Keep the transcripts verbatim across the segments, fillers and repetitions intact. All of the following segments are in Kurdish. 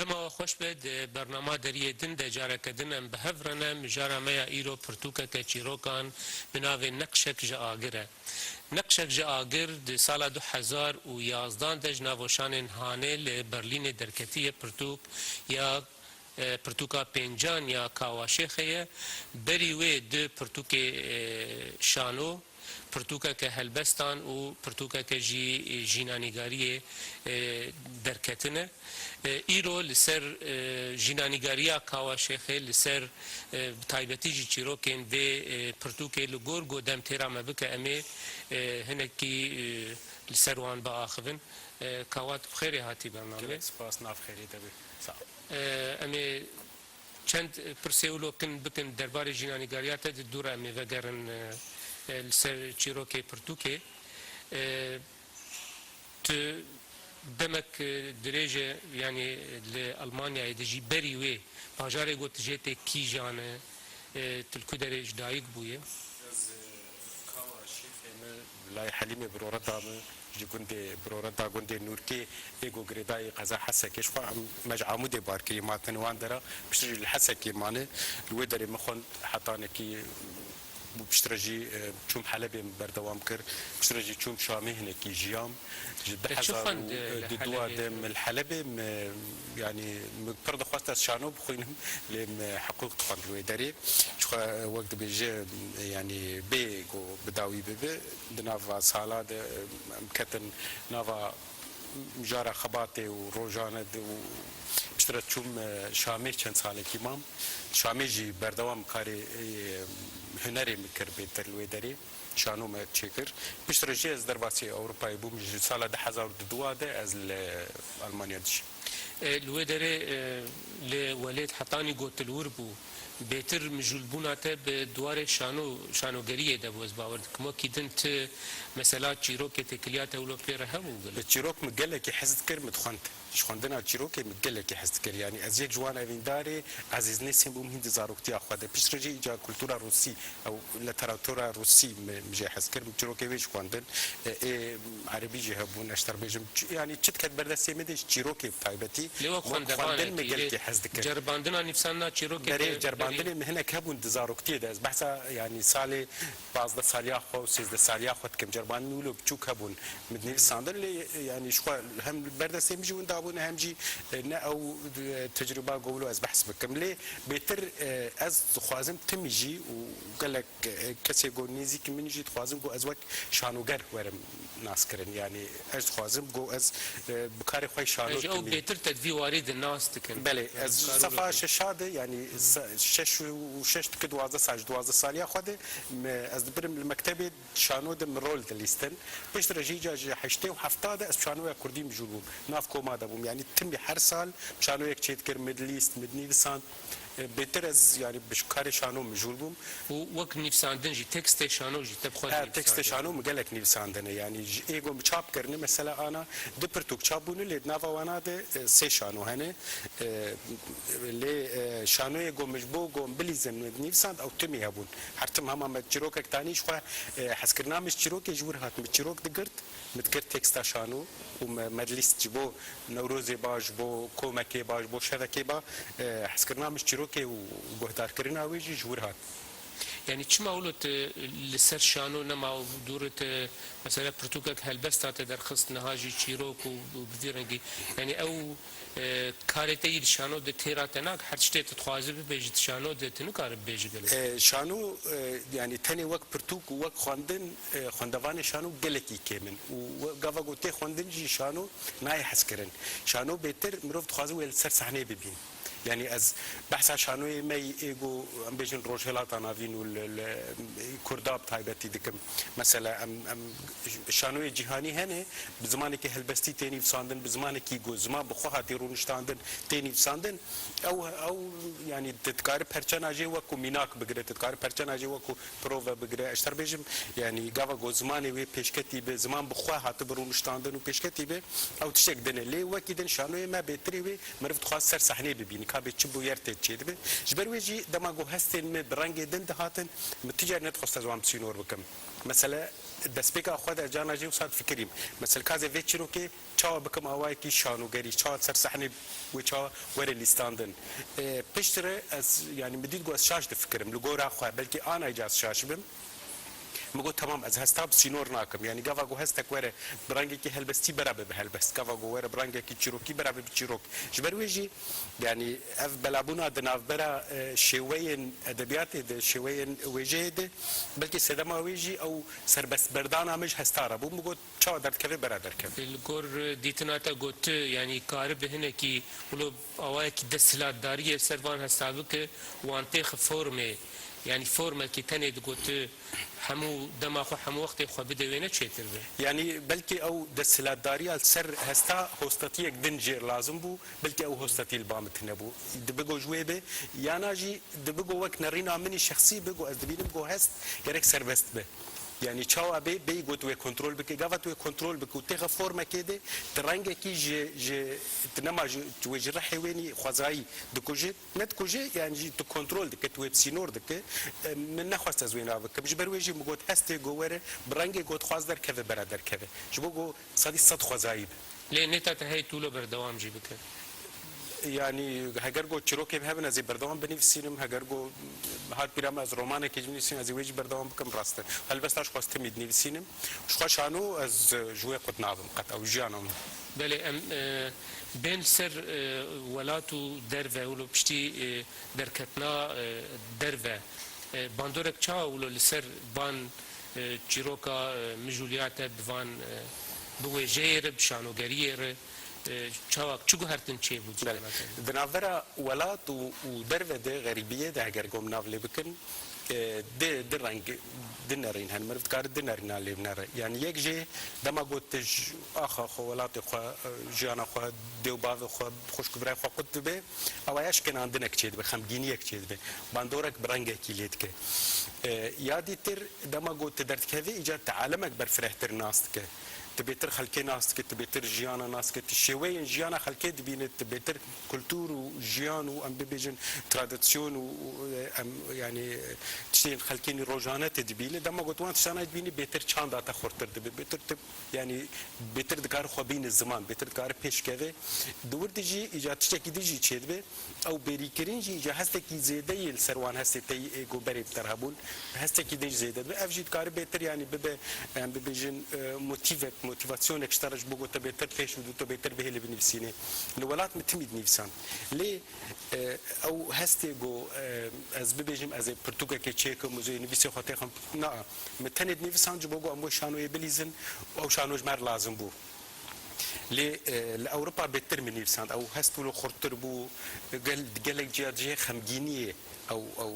Dema we xweş be, di bernama deriyê din de careke din em bi hev re ne. Mijara me ya îro pirtûkeke çîrokan bi navê Neqşek ji Agir e. Neqşek ji Agir di sala du hezar û yazdan de ji navoşanên Hanê li Berlînê derketiye, pirtûk ya, e, pirtûka pêncan ya Kawa Şêxê ye. Berî wê du pirtûkê, e, şano, pirtûkeke helbestan û pirtûkeke jî, e, jînanîgariyê, e, derketine. E, îro li ser, e, jînanîgariya Kawa Şêxê, li ser, e, bi taybetî jî çîrokên vê, e, pirtûkê li gor ku dem têra me bike, em ê, e, hinekî, e, li ser wan biaxivin. E, Kawa, tu bi xêrê hatî bernamê. Gelek spas, nav xêrê de be. Sağ ol. E, em ê çend pirsê wilo kin bikin derbarê jînanîgariya te, di dû re em ê vegerin, e, e, li ser çîrokê pirtûkê. E, tu demek, e, dirêj e, yanî li Almanyayê dijî, berî wê bajarê got tu jê tê kîjan e, e, tu li ku derê ji dayik bûye? Ez, e, Kawa Şêxê me, Lay Helîmê biroreta me, ji gundê biroreta gundê Nûrkê, ê ku girêdayî qeza Hesekê, ji xwe em, me ji Amûdê bar kirî, ma tenê wan dera, piştre jî li Hesekê mane, li wê derê min xwend hetanekî, bû piştre jî, e, çûm Helebê min berdewam kir, piştre jî çûm Şamê hinekî jiyam. Ji Te çi xwend, e, li du hezar û dua Helebê? De min li Helebê min, yanî min pir dixwest ez şano bixwînim, lê min hiqûq dixwend li wê derê. Çixwe wek dibêje, yanî bê ku bi dawî bibe, di nava sala de, em ketin nava mijara xebatê û rojane de û piştre çûm, e, Şamê çend salekî mam. Şamê jî berdewam karê, e, hunerê min kir bêtir li wê derê. Şano me çêkir. Piştre jî ez derbasî Ewropayê bûm. Ji sala du hezar û dua de ez li Almanya dijîm. E, li wê derê, e, li welêt hetanî gotilwir bû. Bêtir mijûlbûna te bi diwarê şano, şanogeriyê de bû, ez bawer dikim. Wekî din ti mesela çîrokê têkiliya te wilo pê re hebû gelo? Çîrok min gelekî hez dikir, min dixwend. Ji xwendina çîrokê min gelekî hez dikir. Yanî ez yek ji wan evîndarê Ezîz Nesîm bûm hîn di zaroktiya xwe de. Piştre jî îca kultura rûsî, ew literatura rûsî min, min jê hez kir. Min çîrokê wê jî xwendin. E, ê erebî jî hebûn, ez ji te re bêjim. Ç-, yanî çi diket ber destê min de ji çîrokê bi taybetî. Lê wek xwendin xwendevanekî, min lê gelkî hez dikir. Ceribandina nivîsandina çîrokê Berê te, ceribandinê min hinek hebûn di zaroktiyê de. Ez behsa, yanî, salê pazdeh saliya xwe û sêzdeh saliya xwe dikim. Ceribandin wilo biçûk hebûn. Min dinivîsandin lê, yanî, ji xwe hem ber destê min jî winda bûne hem jî, e, ne ew, e, tecrûba ku wilo ez behs bikim. Lê bêtir, e, ez dixwazim timî jî û gelek, e, kesê ku nêzîkî min jî dixwazim ku ez wek şanoger werim naskirin. Yanî ez dixwazim ku ez, e, bi karê xwe şano Ji ew timî. Bêtir te di vî warî de nas dikin. Belê, ez sefa şeşa de, yanî se-, şeş û şeş dike duwazdeh sal, ji duwazdeh saliya xwe de, me, ez dibirim li mektebê şano de min rol dilîstin. Piştre jî îca ji heştê û hefta de ez bi şanoya kurdî mijûl bûm. Nav koma de bûm. Yanî timî her sal şanoyek çêdikir, min dilîst, min dinivîsand. E, bêtir ez, yanî, bi karê şano mijûl bûm. Û wek nivîsandin jî, tekstê şano jî te bi xwe dinivîsandiye? He, tekstê şano min gelek nivîsandine. Yanî, ji ê ku min çap kirine, mesela, ana du pirtûk çap bûne, lê di nava wana de, e, sê şano hene. E, lê, e, şanoyê ku min ji bo ku min bilîzin, min nivîsand, ew timî hebûn. Her tim hema me çîrokek tanî ji xwe, e, hezkirina min ji çîrokê ji wir hat. Min çîrok digirt, min dikir teksta şano û me, me dilîst ji bo Newrozê ba, ji bo komekê ba, ji bo şevekê ba, e, hezkirina min ji çîrokê û guhdarkirina wê jî ji wir hat. Yanî çima wilo tu li ser şano nema û dûr te, mesela, pirtûkek helbesta te derxist, niha jî çîrok û, û bi vî rengî. Yanî ew, e, karê te yî di şano de têra te nake, her tiştê tu dixwazî bibêjî di şano de tu nikarî bibêjî gelo? E, şano, e, yanî tenê wek pirtûk û wek xwendin, e, xwendevanê şano gelekî kêm in û we-, gava ku tê xwendin jî şano nayê hezkirin. Şano bêtir mirov dixwaze wê li ser sehneyê bibîn. Yanî ez behsa şanoyê me yî ê ku em bêjin Rojhilata Navîn û li, li Kurda bi taybetî dikim. Mesela em, em şanoyê cîhanî hene, bi zimanekî helbestî tê nivîsandin, bi zimanekî ku ziman bi xwe hatî rûniştandin tê nivîsandin. Ew, ew, yanî tu dikarî perçena jê wekû mînak bigire, tu dikarî perçena jê wekû prove bigire. Ez ji te re bêjim, yanî gava ku zimanê wê pêşketî be, ziman bi xwe hatibe rûniştandin û pêşketî be, ew tiştek din e. Lê wekî din şanoyê me bêtirî wê meriv dixwaz ser sehneyê bibînî, ka bê çi bûyer tê çêdibe. Ji ber wê jî dema ku hestên me bi rengê din dihatin, min tu car nedixwest ez wan bi sînor bikim. Mesele, destpêka xwe de ez carna jî wisa difikirîm. Mesela ka ez ê vê çîrokê çawa bikim awayekî şanogerî, çawa ser sehnê wê çawa were lîstandin. E, piştre ez, yanî min dît ku ez şaş difikirim, li gora xwe, belkî anayca ez şaş bim. Min got, "Temam, ez hesta bi sînor nakim." Yanî gava ku hestek were bi rengekî helbestî bera be bi helbest. Gava ku were bi rengekî çîrokî bera be bi çîrok. Ji ber wê jî, yanî ev belabûna di navbera, e, şêweyên edebiyatê de, şêweyên wêjeyê de, belkî sedema wê jî ew serbestberdana min ji hesta re bû. Min got, "Çawa derdikeve, bera derkeve." Li gor dîtina te got, tu, yanî, karibe hinekî wilo awayekî desthilatdariyê ser van hesta bike, wan têxe formê, yanî formekî tenê digot tu hemû dema xwe, hemû wextê xwe bide wê, ne çêtir be? Yanî belkî ew desthilatdariya li ser hesta hostatiyek din jê lazim bû, belkî ew hostatî li ba min tune bû. Dibigo ji wê be, yana jî dibigo wek nerîna min î şexsî be, ku ez dibînim ku hest gerek serbest be. Yanî çawa bê, bêyî got wê kontrol bike. Gava tu wê kontrol bike û têxe formekê de, tu rengekî ji, ji, tu nema ji, wê ji rihê wênî xwezayî dikuje, ne dikuje, yanî jî tu kontrol dike, tu wê bi sînor dike. E, min nexwest ez wêna bikim. Ji ber wê jî min got hestê got were, bi rengê got xwaz derkeve, bera derkeve. Ji bo got sedî sed xwezayî be. Lê nêta te hey tu lo berdewam jî bike. Yanî heger got çîrokê hebin, ez ê berdewam binivîsînim. Heger got hat pîra me ez romanekê jî binivîsînim, ez ê wê jî berdewam bikim, rast e. Helbesta ji xwestimî dinivîsînim. Ji xwe şano ez, e, ji wê qut nabim qet, ew jiyana min. Belê, em, e, bên li ser, e, welat û derve, wilo piştî, e, derketina, e, derve, e, bandorek çawa wilo li ser van, e, çîroka, e, mijûliya te bi van, e, bi wêjeyê re, bi şanogeriyê re, e, çawa, çi guhertin çêbû? Belê. Di navbera welat û, û derve de, xerîbiyê de heger gom nav lê bikin, e, di, di reng, di nerîn hene. Meriv dikare di nerîna lê binere. Yanî yek jê dema got tu ji axa xwe, welatê xwe, e, jiyana xwe, dê û bavê xwe, xwişk û birayê xwe qut dibe, ewa ya şikenandinek çêdibe, xemgîniyek çêdibe. Bandorek bi rengekî lê dike. E, ya dîtir dema got tu derdikevî, îcar tu alemek berfirehtir nas dike. Tu bêtir xelkê nas dike, tu bêtir jiyana nas dike, tu şêweyên jiyana xelkê dibîne, tu bêtir kultur û jiyan û, em bibêjin, tradisyon û, û, em, yanî, tiştên xelkênî rojane tu dibîne. Dema got wan tiştana dibîne, bêtir çanda te xurtir dibe, bêtir tu, yanî, bêtir dikare xwe bîne ziman, bêtir dikare pêşkeve. Di wir de jî îcar tiştekî din jî çêdibe. Ew bêrîkirin jî îcar hestekî zêde yê li ser wan hestê te yê ku berê bi te re hebûn, hestekî din jî zêde dibe. Ev jî dikare bêtir, yanî bibe, em bibêjin, e, motîvek, motîvasyonek ji te re, ji bo ku te bêtir pêş bidû, te bêtir bihêlî binivîsînê. Li welat min timî dinivîsand. Lê, e, ew hestê ku, e, ez bibêjim, ez ê pirtûkekê çêkim û zê nivîsê xwe têxim, na, min tenê dinivîsand ji bo ku em wê şanoyê bilîzin, ew şano ji me re lazim bû. Lê, e, li Ewropa bêtir min nivîsand. Ew hest wilo xurttir bû. Gel-, gelek ciya cihê xemgîniyê ew, ew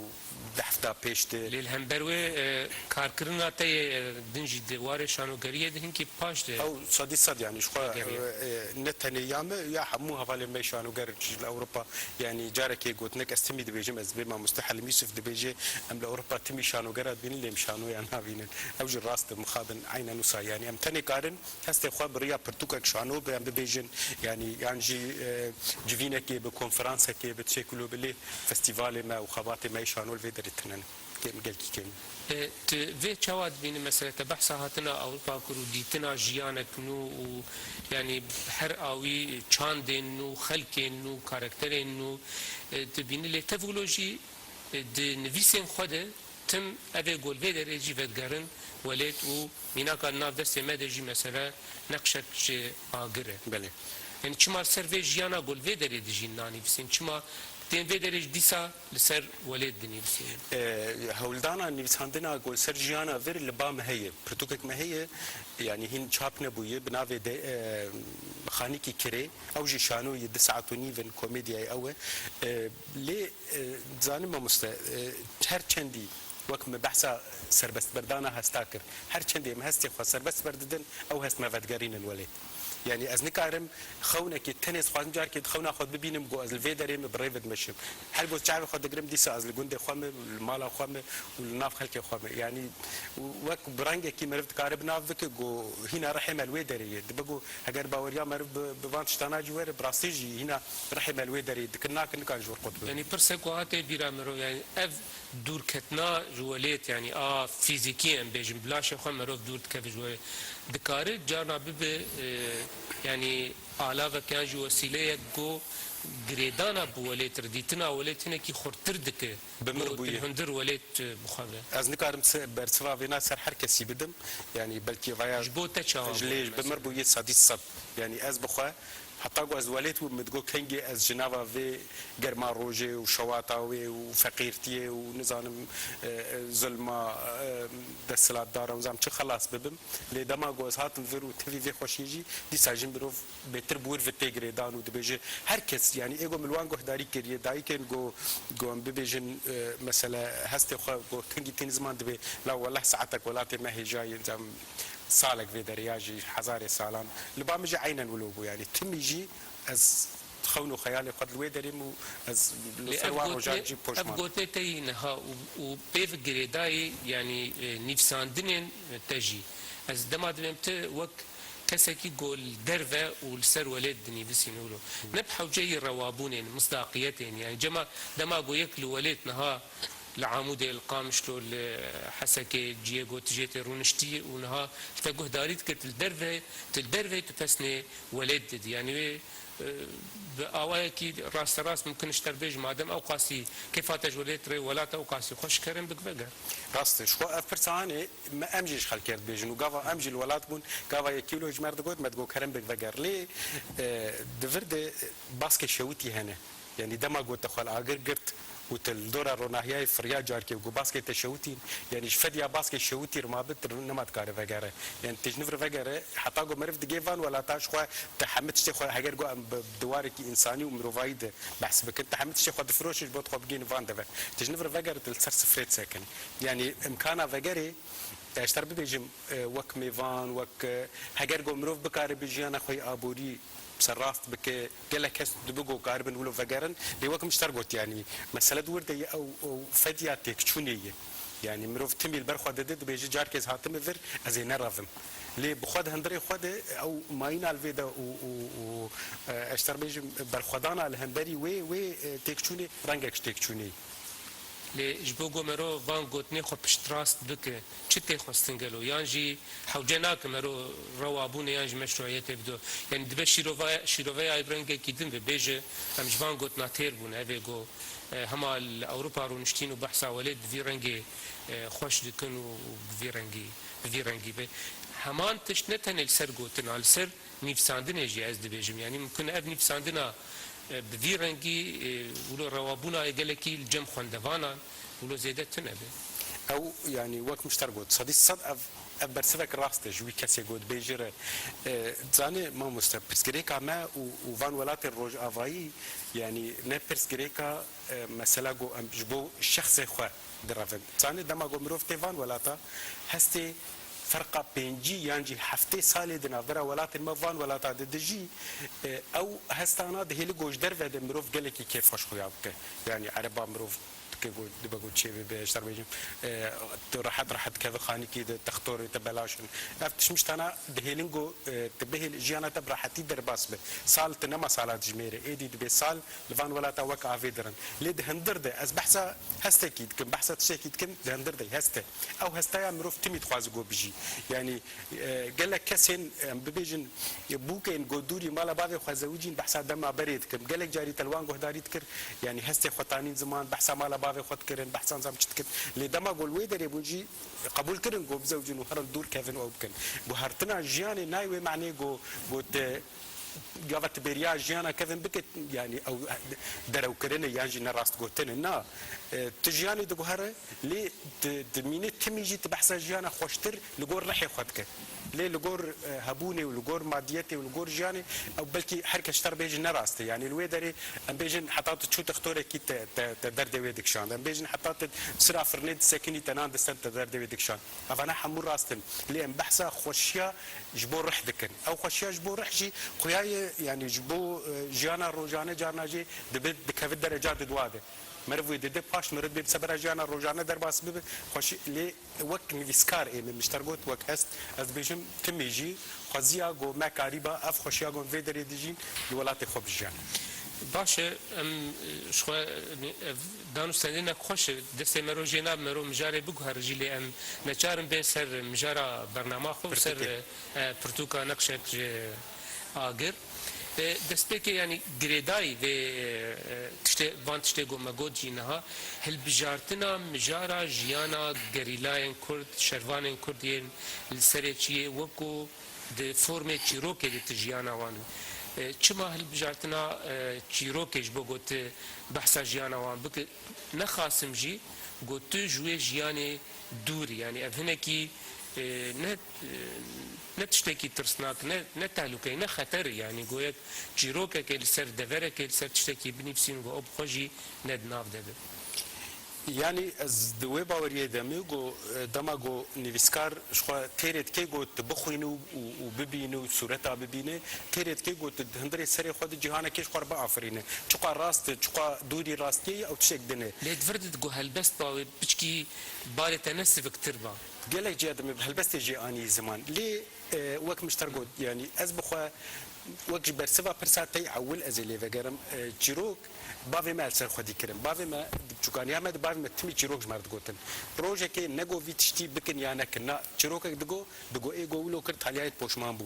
deh heft pêş de. Lê li hember wê, e, karkirina te yê, e, din jî di warê şanogeriyê de hinkî paş de. Ew sedî sed, yanî ji xwe, e, e, ne tenê ya me, ya hemû hevalên me şanoger ji li Ewropa, yanî carekê gotinek ez timî dibêjim, ez bê mamoste Helim Yusuf dibêje, em li Ewropa timî şanogera dibînin, lê em şanoya nabînin. Ew jî rast e, mixabin eynen wisa, yanî em tenê karin hestê xwe bi riya pirtûkek şano bi, em bibêjin, yanî yan jî, e, civînekê bi, konferansekê bi, tiştekî wilo bi, lê festîvalê me û xebatê me yê şano li vê derê tune ne. Kêm, gelkî kêm. E, tu vê çawa dibînî, mesela te behsa hatina Ewropa kir û dîtina jiyanek nû û, yanî, her awî çandên nû, xelkên nû, karakterên nû, e, dibînî, lê tev wilo jî, e, di nivîsên xwe de tim evê go li vê derê jî vedigerin welêt û mînaka di nav destê me de jî mesele neqşek ji agir e. Belê. Yanî çima li ser vê jiyana go li vê derê dijîn nanivîsên? Çima tên vê derê jî dîsa li ser welêt dinivîsînin? E, hewldana nivîsandina go li ser jiyana vir li ba me heye. Pirtûkek me heye, yanî hîn çap nebûye, bi navê de, e, Xanîkî Kirê. Ew jî şanoyê di saet û nîv in, komedyayê ew e. E, lê, e, dizanim mamoste, e, her çendî wek me behsa serbestberdana hesta kir, her çendî em hestê xwe serbest berdidin, ew hest me vedigerînin welêt. Yanî ez nikarim xewnekê tenê, ez xwazim carekê di xewna xwe bibînim, ku ez li vê derê me bi rê ve dimeşim. Her ku ez çavê xwe digirim, dîsa ez li gundê xwe me, li mala xwe me û li nav xelkê xwe me. Yanî wek bi rengekî meriv dikare bi nav bike, ku hîna rihê me li wê derê ye. Dibe ku heger baweriya meriv bi, bi van tiştana jî were, bi rastî jî hîna rihê me li wê derê dikin nakin, nikan ji wir qut bibin. Yanî pirsek wiha tê bîra miro, yanî ev dûrketina ji welêt, yanî a fîzîkî em bêjin, bi laşê xwe merov dûr dikeve ji welêt. Dikare carna bibe, e, yanî alavek yan jî wesîleyek ku girêdana bi welêt re, dîtina welêt hinekî xurttir dike. Bi mir Ku bûye. Til hundir welêt, e, bixwe be. Ez nikarim se-, bersiva vêna ser her kesî bidim. Yanî belkî vaya Ji bo te çawa ji bû lê ji bi mesela? Mir bûye sedî sed. Yanî ez bixwe heta ku ez welêt bûm, min digot kengê ez ji nava vê germa rojê û şewata wê û feqîrtiyê û nizanim, e, e, zulma, e, desthilatdara û nizam çi xelas bibim. Lê dema ku ez hatim vir û tivî vê xweşiyê jî, dîsa jî mirov bêtir bi wir ve tê girêdan û dibêje her kes, yanî ê ku min li wan guhdarî kiriye, dayikên ku, ku em bibêjin, e, mesela hestê xwe ku kengî tîn ziman dibê, la weleh saetek welatê me hêja ye, em salek vê derê ya jî hezarê salan. Li ba min jî eynen wilo bû, yanî timî jî ez xewn û xeyalê xwe li wê derê me û ez li Lê ser ev wan gotinê, rojan jî ev poşman. Gotinê te yî niha û, û pê ve girêdayî, yanî, e, nivîsandinên te jî. Ez dema dibêm tu wek kesekî ku li derve û li ser welêt dinîvisîne wilo. Ne bi hewceyî rewabûnên, misdaqiyetên, yanî cema dema ku yek li welêt niha li Amûdê, li Qamişlo, li Hesekê, ciyê ku tu jê tê rûniştî û niha li te guhdarî dikir, tu li derve, tu li derve tu pesnê welêt didî. Yanî wê, e, bi awayekî rasterast mumkin ji te re bêjim, madem ew qasî kêfa te ji welêt re, welata ew qasî xweş, kerem bik veger. Rast e, ji xwe ev pirsa anê me, em jî ji xelkê re dibêjin û gava em jî li welat bûn, gava yekî wilo ji me re digot, me digot kerem bik veger. Lê, e, di vir de baskê şewitî hene. Yanî dema ku te xwe li agir girt û te li dora ronahiyayê firiya carkê û ku baskê te şewitîn, yanî ji fediya baskê şewitî re ma bi, tu nema dikare vegere. Yanî te ji nû re vegere, heta ku meriv digê van welata ji xwe te hemî tiştê xwe, heger ku em bi, bi diwarekî însanî û mirovayî de behs bikin, te hemî tiştê xwe difiroşe ji bo tu xwe bigihînî van deve. Te ji nû re vegere, tu li ser sifrê disekinî. Yanî imkana vegerê, e, ji te re bibêjim, e, wek mêvan, wek, e, heger ku mirov bikare bi jiyana xwe yê aborî serrast bike, gelek kes dibe ku karibin wilo vegerin, lê wek min ji te re got, yanî mesele di wir de ye, ew, ew fediya têkçûnê ye. Yanî mirov timî li ber xwe dide, dibêje carkê ez hatime vir, ez ê nerevim. Lê bi xwe di hundirê xwe de ew mayîna li vê de û, û, û, e, ez ji te re bêjim, berxwedana li hemberî wê, wê, e, têkçûnê rengek ji têkçûnê ye. Lê ji bo ku mero van gotinê xwe piştrast bike, çi tê xwestin gelo? Yan jî hewce nake mero rewabûnê yan jî meşruiyetê bido? Yanî dibe şîrova-, şîroveya bi rengekî din be, bêje, em ji van gotina têr bûne. Ev ê ku, e, hema li Ewropa rûniştîn û behsa welêt bi vî rengê, e, xweş dikin û, û bi vî rengî, bi vî rengî be. Heman tişt ne tenê li ser gotina, li ser nivîsandinê jî ez dibêjim. Yanî mimkun e ev nivîsandina, e, bi vî rengî, e, wilo rewabûna gelekî li cem xwendevanan wilo zêde tune be. Ew, yanî wek min ji te re got, sedî sed ev, ev bersivek rast e ji wî kesê ku dibêje re. E, zanî mamoste, pirsgirêka me û, û van welatên rojavayî, yanî ne pirsgirêka, e, mesela ku em ji bo şexsê xwe direvin. Zanî dema ku mirov tê van welata, hestê ferqa pêncî yan jî heftê salê di navbera welatên me van welata de dijî, e, ew hestana dihêli ku ji derve de mirov gelekî kêfxweş xuya bike. Yanî ereba mirov dike ku dibe ku çê bibe, ji te re bêjim, e, tu rehet rehet dikeve xanîkî de, textorê te belaş in. Ev tişt tiştana dihêlin ku, e, tu bihêl jiyana te bi rehetî derbas be. Sal tu nema sala dijmêre, êdî dibê sal li van welata wek avê dirin. Lê di hundir de, ez behsa hestekî dikim, behsa tiştekî dikim, di hundir de hest e. Ew hestaya mirov timî dixwaze ku bijî. Yanî, e, gelek kesên, em bibêjin, e, bûkên ku dûrî mala bavê xwe zewicîn, behsa dema berê dikim. Gelek carî te li wan guhdarî dikir, yanî hestê xwe tanîn ziman, behsa mala bavê xwe dikirin, behsa nizam çi dikir. Lê dema ku li wê derê bûn jî qebûl kirin ku bizewicin û herin dûr kevin û ew bikin. Guhertina jiyanê nayê wê manê ku, ku te gava tu bêriya jiyana kevin bike, yanî ew derewkirin e yan jî ne rastgotin e. Na, e, tu jiyanê diguhere, lê di, dimîne timî jî tu behsa jiyana xweştir li gor rihê xwe dike. Lê li gor, e, hebûnê û li gor madiyetê û li gor jiyanê, ew belkî her kes ji te re bêje ne rast e. Yanî li wê derê em bêjin heta tu çû textorekî te, te, te derdê wê dikişand. Em bêjin heta tu sira firnê disekinî te nan distend te derdê wê dikişand. Evana hemû rast in. Lê em behsa xweşiya ji bo rih dikin. Ew xweşiya ji bo rih jî xuya ye, yanî ji bo, e, jiyana rojane carna jê dibe dikeve dereca didwa de. Meriv wê dide, paş meriv bê bi sebera jiyana rojane derbas bibe. Xweşî, lê wek nivîskar ê min ji te re got, wek hest, ez dibêjim timî jî xweziya ku me karîba ev xweşiya ku em vê derê dijîn li welatê xwe bijiyan. Baş e, em, e, ji xwe, e, ev dan û stendê ne xweş e. Destê mero jê nabe mero mijarê biguhere jî, lê em neçar in bên ser mijara bernama xwe û ser, pirtûkê, e, e, pirtûka neqşek ji agir. E, destpêkê, yanî girêdayî vê, e, tiştê, van tiştê ku me got jî niha, hilbijartina mijara jiyana gerîlayên Kurd, şervanên Kurd yên li serê çiyê wekû di formê çîrokê de tu jiyana wan dibî. E, çima hilbijartina, e, çîrokê ji bo ku tu behsa jiyana wan bike, nexasim jî ku tu ji wê jiyanê dûr î. Yanî ev hinekî, e, ne, e, ne tiştekî tirsnak, ne, ne tehlûkeyê, ne xeter e. Yanî ku yek çîrokekê li ser deverekê, li ser tiştekî binivîsîn, ku ew bi xwe jî ne di nav de be. Yanî ez di wê baweriyê de me ku, e, dema ku nivîskar ji xwe têrê dike ku tu bixwînî û, û, û bibînî û sûreta bibînî, têrê dike ku tu di hundirê serê xwe de cîhanekê ji xwe re biafirînî. Çiqas rast e, çiqas dûrî rastiyê ye, ew tiştek din e. Lê di vir de ku helbest ba wê piçkî barê te ne siviktir ba. Gelek ciya de me bi helbestê jê anî ziman. Lê, e, wek min ji te re got, yanî ez bi xwe wek ji bersiva pirsa te yê ewil ez ê lê vegerim. E, çîrok bavê me li ser xwedî kirin. Bavê me di biçûkaniya me de bavê me timî çîrok ji me re digotin. Rojekê ne got vî tiştî bikin ya nekin. Na çîrokek digo, digo ê got wilo kir, Talyayê poşman bû.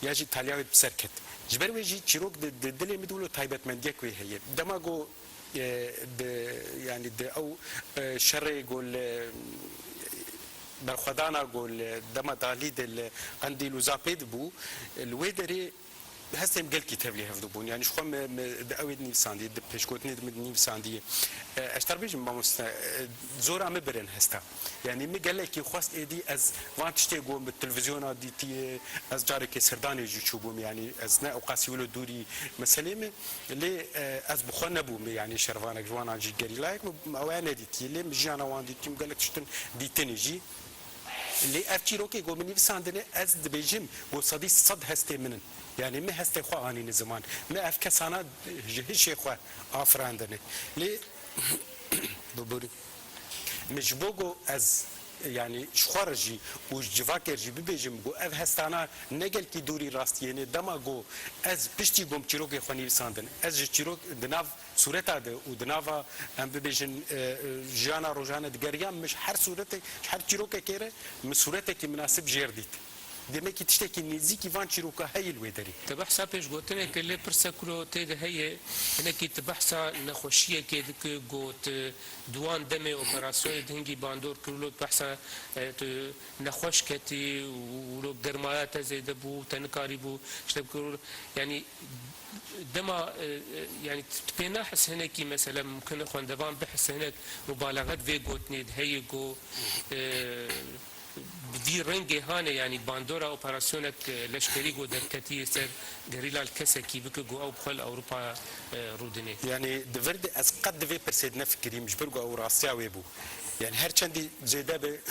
Ya jî Talyayê bi ser ket. Ji ber wê jî çîrok di, di dilê min de wilo taybetmendiyek wê heye. Dema got e, di, yanî di ew, e, şerê ku li berxwedana ku li dema dalî de li Qendîl û Zapê de bû, li wê derê hestên gelkî tevlî hev dibûn. Yanî ji xwe min, min di ew ê dinivîsandî, di pêşgotinê de min dinivîsandî. E, ez ji te re bêjim mamoste, e, zora min birin hesta. Yanî min gelekî xwest êdî ez van tiştê ku min televizyona dîtiye, ez carekê serdanê jî çûbûm, yanî ez ne ewqasî wilo dûrî meselê me, lê, e, ez bi xwe nebûm, yanî şervanek ji wan an jî gerîlayek, min ew nedîtiye, lê min jiyana wan dîtî, min gelek tiştin dîtinî jî. Lê ev çîrokê ku min nivîsandine, ez dibêjim ku sedî sed hestê min in. Yanî min hestê xwe anîne ziman. Min ev kesana ji hişê xwe afirandine. Lê, biborî. Min ji bo ku ez, yanî ji xwe re jî û ji civakê re jî bibêjim ku ev hestana ne gelkî dûrî rastiyê ne, dema ku ez piştî ku min çîrokê xwe nivîsandin, ez ji çîrok di nav sûreta de û di nava, em bibêjin, e, e, jiyana rojane digeriyam, min ji her sûretê, ji her çîrokekê re min sûretekî minasib jêr dît. Demekî tiştekî nêzîkî van çîroka heye li wê derê. Te behsa pêşgotinê kir, lê pirse kuro tê de heye, hinekî tu behsa nexweşiyekê dike, got, di wan demê operasyonê de hingî bandor kir, wilo behsa, e, tu nexweş ketî û wilo germaya te zêde bû, te nikarîbû, işte, kir, yanî dema, e, e, yanî tu pê nahis hinekî, mesela, mumkin e xwendevan bihis hinek mubalaxet vê gotinê de heye, got, e, Bi vî rengê hane, yanî bandora operasyonek, e, leşkerî ku derketiye ser gerîla li kesekî bike ku ew bi xwe li Ewropa, e, rûdinê. Yanî di vir de ez qet di vê pirsê de nefikirîm, ji ber ku ew rastiya wê bû. Yanî her çendî zêde be,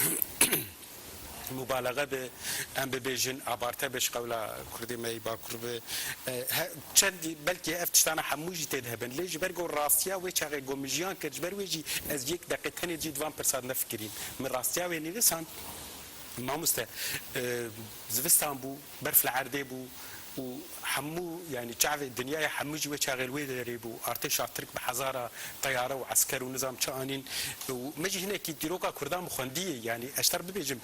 mubalaxe be, em bibêjin abarte be, ji qewla kurdê me yê bakur be, e, he, çendî belkî ev tiştana hemû jî tê de hebin. Lê ji ber ku rastiya wê çaxê ku min jiyan kir, ji ber wê jî ez yek deqe tenê jî di van pirsa de nefikirîm. Min rastiya wê nivîsand, mamoste, e, zivistan bû, berf li erdê bû û hemû, yanî çavê dinyayê hemû jî wê çaxê li wê derê bû. Artêşa Tirk bi hezara teyare û esker û nizam çi anîn. Û me jî hinekî dîroka Kurdan bi xwendiyê, yanî ez ji te re bibêjim,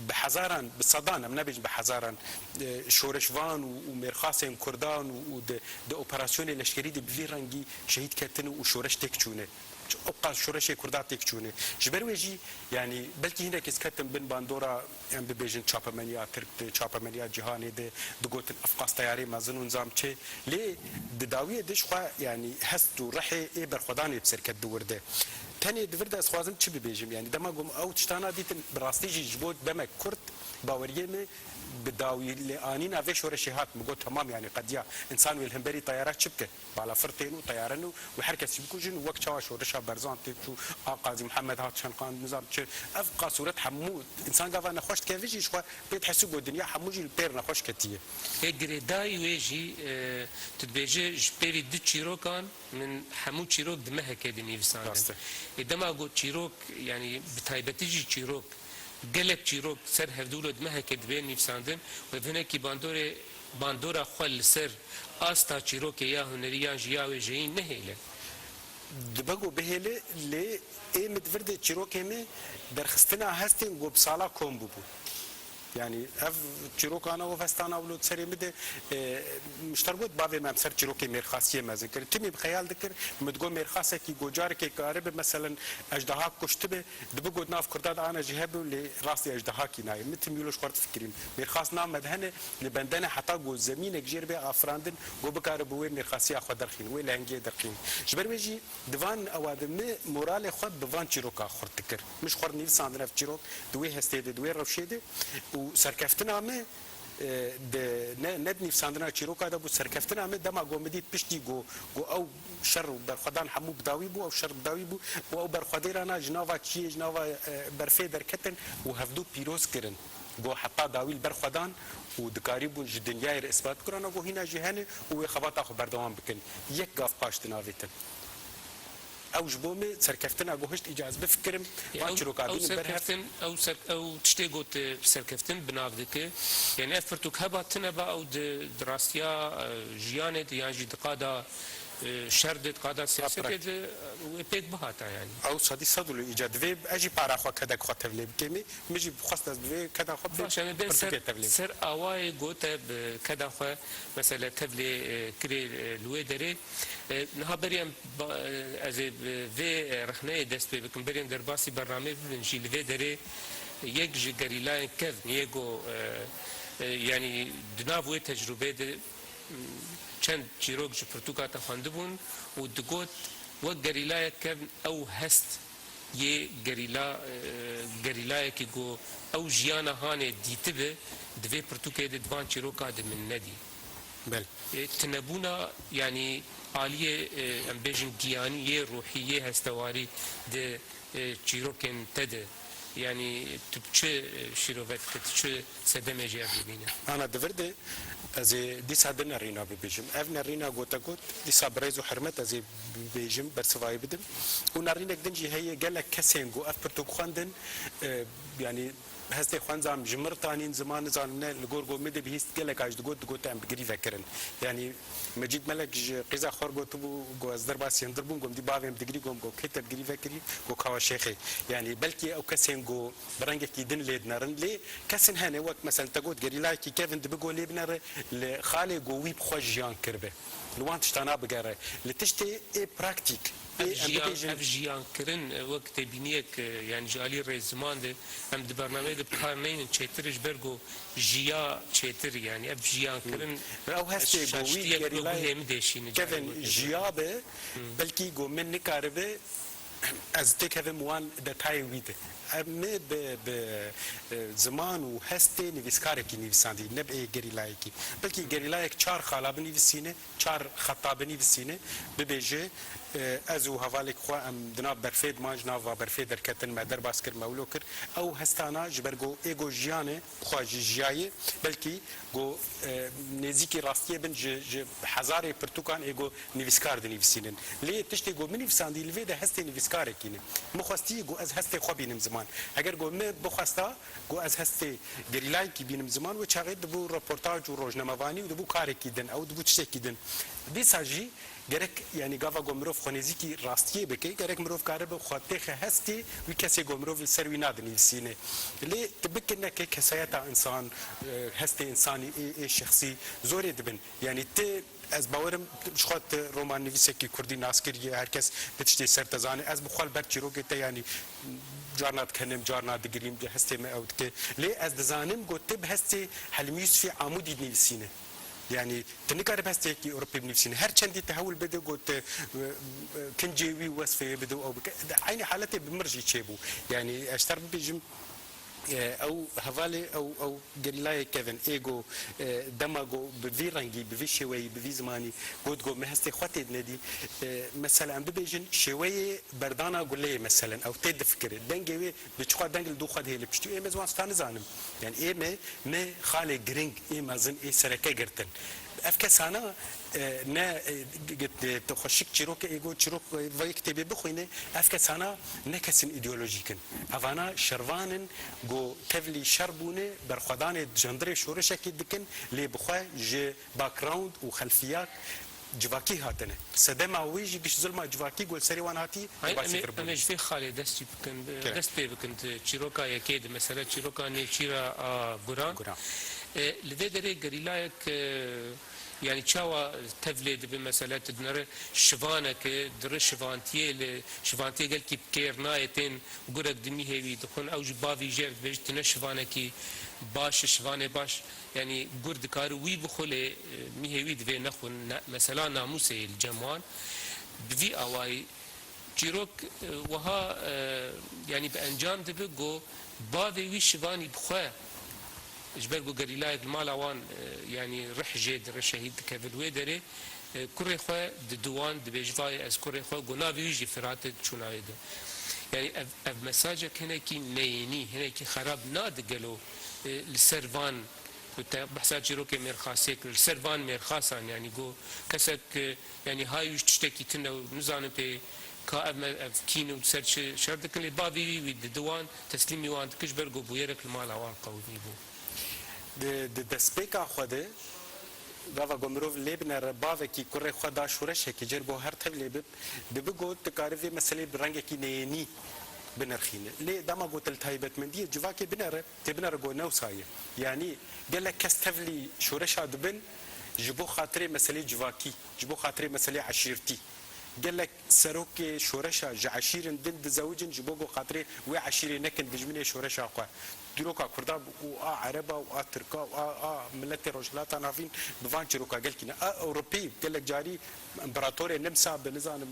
bi hezaran, bi sedan, em nebêjin bi hezaran, e, şoreşvan û, û mêrxasên Kurdan û, û di, di operasyonê leşkerî de bi vî rengî şehîd ketine û şoreş têk çûne. Ew qas şoreşê Kurda têk çûne. Ji ber wê jî, yanî belkî hinek kes ketin bin bandora, em bibêjin, çapemeniya Tirk de, çapemeniya cîhanê de, digotin ev qas teyarê mezin û nizam çi. Lê di dawiyê de ji xwe, yanî hest û rihê ê berxwedanê bi ser ket di wir de. Tenê di vir de ez xwazim çi bibêjim? Yanî dema ku min ew tiştana dîtin, bi rastî jî ji bo demek kurt, baweriyê min bi dawî lê anîna vê şoreşê hat. Min got, temam, yanî qediya. Însan wê li hemberî teyara çi bike? Balafir tên û teyarin û, û her kesî bikujin û wek çawa şoreşa Berzan tê çû, a Qazî Mihemed hat şenqand, nizam çi. Ev qasûret hemû însan gava nexweş dikeve jî ji xwe pê dihesî ku dinya hemû jî li pêr nexweş ketiye. Ê girêdayî wê jî, e, tu dibêje ji pêvî du çîrokan min hemû çîrok di mehekê de nivîsandin. Rast e. Ê dema got çîrok, yanî bi taybetî jî çîrok, Gelek çîrok ser hevdû lo di mehekê dibe nivîsandin û ev hinekî bandorê, bandora xwe li ser asta çîrokê ya hunerî yan jî ya wêjeyî nehêle. Dibe ku bihêle, lê ê min di vir de çîrokê min derxistina hestên ku bi sala kom bûbû. Yanî ev çîrokana û hestana wilo di serê min de, e, min ji te re got bavê me em ser çîrokê mêrxasiyê mezin kirin. Timî bi xeyal dikir, min digot mêrxasekî ku carekê karibe meselen ejdeha kuştibe, dibe ku di nav kurda de ana jî hebû, lê rastî ejdehakî nayê. Min timî wilo ji xwe re difikirîm. Mêrxas nav me de hene, lê bende ne heta ku zemînek jê re bê afirandin, ku bikare bi wê mêrxasiya xwe derxîn, wê lehengiyê derxîn. Ji ber wê jî di van ewa de min moralê xwe bi van çîroka xurt dikir. Min ji xwe re nivîsandin ev çîrok di wê hestê de, di wê rewşê de û serkeftina min, e, di, ne, ne di nivîsandina çîroka de bû, serkeftina min dema ku min dît piştî ku, ku ew şer û berxwedan hemû bi dawî bû, ew şer bi dawî bû û ew berxwedêrana ji nava çiyê, ji nava, e, berfê derketin û hevdû pîroz kirin. Ku heta dawî li ber xwe dan û dikarîbûn ji dinyayê re îspat bikin, ana ku hîna jî hene û wê xebata xwe berdewam bikin. Yek gav paş dinavêtin. Ew ji bo min serkeftina ku hişt îca ez bifikirim, van çîroka bînim ber hev. Ew ser, ew tiştê got, e, serkeftin bi nav dike. Yani ev pirtûk heba tune ba ew di, di rastiya, e, jiyanê de yan jî di qada, e, şer de, di qada siyasetê de, e, wê pêk bihata yani. Ew sedî sed û li îca divê ez jî para xwe kedek xwe tevlê bikêmî. Min jî xwest ez bi vê keda xwe bi Baş, em ê bên ser, pirtûkê tevlê. Ser awayê gote bi keda xwe, mesele tevlê, e, kirê, e, li wê derê. E, niha berî em ba-, e, ez ê bi vê, e, rexneyê dest pê bikim. Berî em derbasî bernameyê bibin jî li vê derê yek ji gerîlayên kevn yê go, e, e, yanî di nav wê tecrûbê de, m, çend çîrok ji pirtûka te xwendibûn û digot, wek gerîlayek kevn ew hest yê gerîla, e, gerîlayekî ku ew jiyana hanê dîtibi, di vê pirtûkê de di van çîroka de min nedî. Belê. E, tunebûna, yanî aliyê, e, em bêjin giyanî, yê ruhî, yê hestewarî di, e, çîrokên te de, yanî tu bi çi, e, şîrove dike, tu çi sedemê jê ev dibîne? Ana di vir de ez ê dîsa du nerîna bibêjim. Ev nerîna ku te got, dîsa bi rêz û hurmet ez ê bêjim, bersivayî bidim. Û nerînek din jî heye, gelek kesên ku ev pirtûk xwendin, e, yanî hestê xwe nizanim ji min re tanîn, ziman nizanim ne, li gor ku min dibihîst, gelek a jî digot, digot em bi girî vekirin. Yanî Mecîd Melek ji qîza xwe re gotibû, ku ez derbasî hundir bûm, ku min dî bavê min digirî, got, ku kê te bi girî vekirî, got, Kawa Şêxê. Yanî belkî ew kesên ku bi rengekî din lê dinerin, lê kesin hene, wek mesela te got, gerîlayekî kevin dibe ku lê binere, li xalê ku wî bi xwe jiyan kiribe. Li wan tiştana bigere. Li tiştê ê praktîk, ê Ev em jiyan, bibêjin. Ev jiyankirin, e, wek têbîniyek, e, yanî ji alî rêziman de, em di bernameyê de bi kar neynin çêtir, ji ber ku jiya çêtir, yanî ev jiyankirin, Ew hestê ku wî şaştiyek wek gerîlayê guhê min dêşîne, kevin carê wek jiya be, belkî ku min nikaribe, ez têkevim wan detayê wî de. Em, me bi, bi, e, ziman û hestê nivîskarekî nivîsandî, ne bi gerîlayekî. Belkî gerîlayek çar xala binivîsîne, çar xeta binivîsîne, bibêje, e, ez û hevalek xwe em di nav berfê diman, ji nav va berfê derketin, me derbas kir, me wilo kir. Ew hestana ji ber ku ê ku jiyanê xwe jî jiyayê, belkî ku, e, nêzîkî rastiyê bin ji, ji hezarê pirtûkan ê ku nivîskar dinivîsînin. Lê tiştê ku min nivîsandî li vê de hestê nivîskarekî ne. Min xwestî ku ez hestê xwe bînim ziman. Eger ku min bixwesta ku ez hestê gerîlayekî bînim ziman, wê çaxê dibû reportaj û rojnamevanî û dibû karekî din, ew dibû tiştekî din. Dîsa jî gerek, yanî gava ku mirov xwe nêzîkî rastiyê bike, gerek mirov karibe xwe têxe hestê wî kesê ku mirov li ser wî nadinivîsîne. Lê tu bike neke kesayeta însan, e, hestê însanî ê, ê şexsî zorê dibin. Yanî tu, ez bawerim, ji xwe tu romannivîsekî kurdî nas kiriye, her kes bi tiştê ser te zane. Ez bi xwe li ber çîrokê te, yanî carna dikenim, carna digirîm, hestê me ew dike. Lê ez dizanim ku tu bi hestê Helîm Yûsifê Amûdî dinivîsîne. Yanî tu nikarî bi hestê yekî Ewropî binivîsîne. Her çendî tu hewl bide ku tu, e, e, kincê wî, wesfê wê bide û ew bike. Eynî haletê bi mir jî çêbû. Yanî ez ji te re bibêjim, e, ew hevalê, ew, ew gerîlayê kevin ê ku, e, dema ku bi vî rengî, bi vî şêweyî, bi vî zimanî got ku me hestê xwe tê dinedî. E, mesela em bibêjin şêweyê berdana guleyê meselen, ew tê difikire. Dengê wê bi çiqa deng li dû xwe dihêle piştî û ê me ziwan sta nizanim. Yanî ê me, me xalê giring, ê mezin, ê sereke girtin. Ev kesana, e, ne, e, g-, g-, tu xweşik çîrok, e, go çîrok, e, vê kitêbê bixwîne, ev kesana ne kesên îdeolojîk in. Evana şervan in, go tevlî şer bûne, berxwedanê di hundirê şoreşekê dikin, lê bi xwe ji background û xelfiyat civakî hatine. Sedema wê jî giş zulma civakî go li serê wan hatî, Hay, dê basî em ê, kir em ê bûne. Ji vê xalê dest jî bikin, Gerek. dest pê bikin di çîroka yekê de, mesela çîroka nêçîra a guran. Guran. E, li vê derê gerîlayek, e, yanî çawa tevlê dibe, mesela tu dinere şivaneke, dire şivantiyê, li şivantiyê gelkî bi kêr nayê, tên gurek di mîhê wî dixwin, ew ji bavî jêr dibêje, tu ne şivanekî baş, şivanê baş, yanî gur dikare wî bixwe lê, e, mîhê wî divê nexwin, ne, mesela namûsê yê li cem wan. Bi vî awayî çîrok, e, wiha, e, yanî bi encam dibe ku bavê wî şivanî bi xwe, ji ber ku gerîlayek li mala wan, e, yanî rih jê dire, şehîd dikeve li wê derê, e, kurê xwe dide wan, dibêje vayê ez kurê xwe, ku navê wî jî Firat e, çû navê de. Yanî ev, ev mesajek hinekî neyênî, hinekî xerab nade gelo, e, li ser van, ku te behsa çîrokê mêrxasê kir, li ser van mêrxasan, yanî ku kesek, e, Yanî hay wî ji tiştekî tune û nizanin pê ka ev me-, ev kî ne û ser çi şer dikin, lê bavê wî, wî dide wan, teslîmî wan dike, ji ber ku bûyerek li mala wan qewimî bû. Di, di destpêka xwe de, gava ku mirov lê binere, bavekî kurê xwe da şoreşekê, cer ku her tevlê bib, dibe ku dikare vê meseleyê bi rengekî neyênî binirxîne. Lê dema ku tu li taybetmendiyê civakê binere, tê binere ku ne wisa ye. Yanî gelek kes tevlî şoreşa dibin ji bo xatirê meselê civakî, ji bo xatirê meselê eşîrtî. Gelek serokê şoreşa ji eşîrin din dizewicin ji bo ku xatirê wê eşîrê nekin dijminê şoreşa xwe. Dîroka Kurda û a Ereba û a Tirka û a, a miletê Rojhilata Navîn bi van çîroka gelkî ne. A Ewropî gelek carî împeratorê Nemsa bi nizanim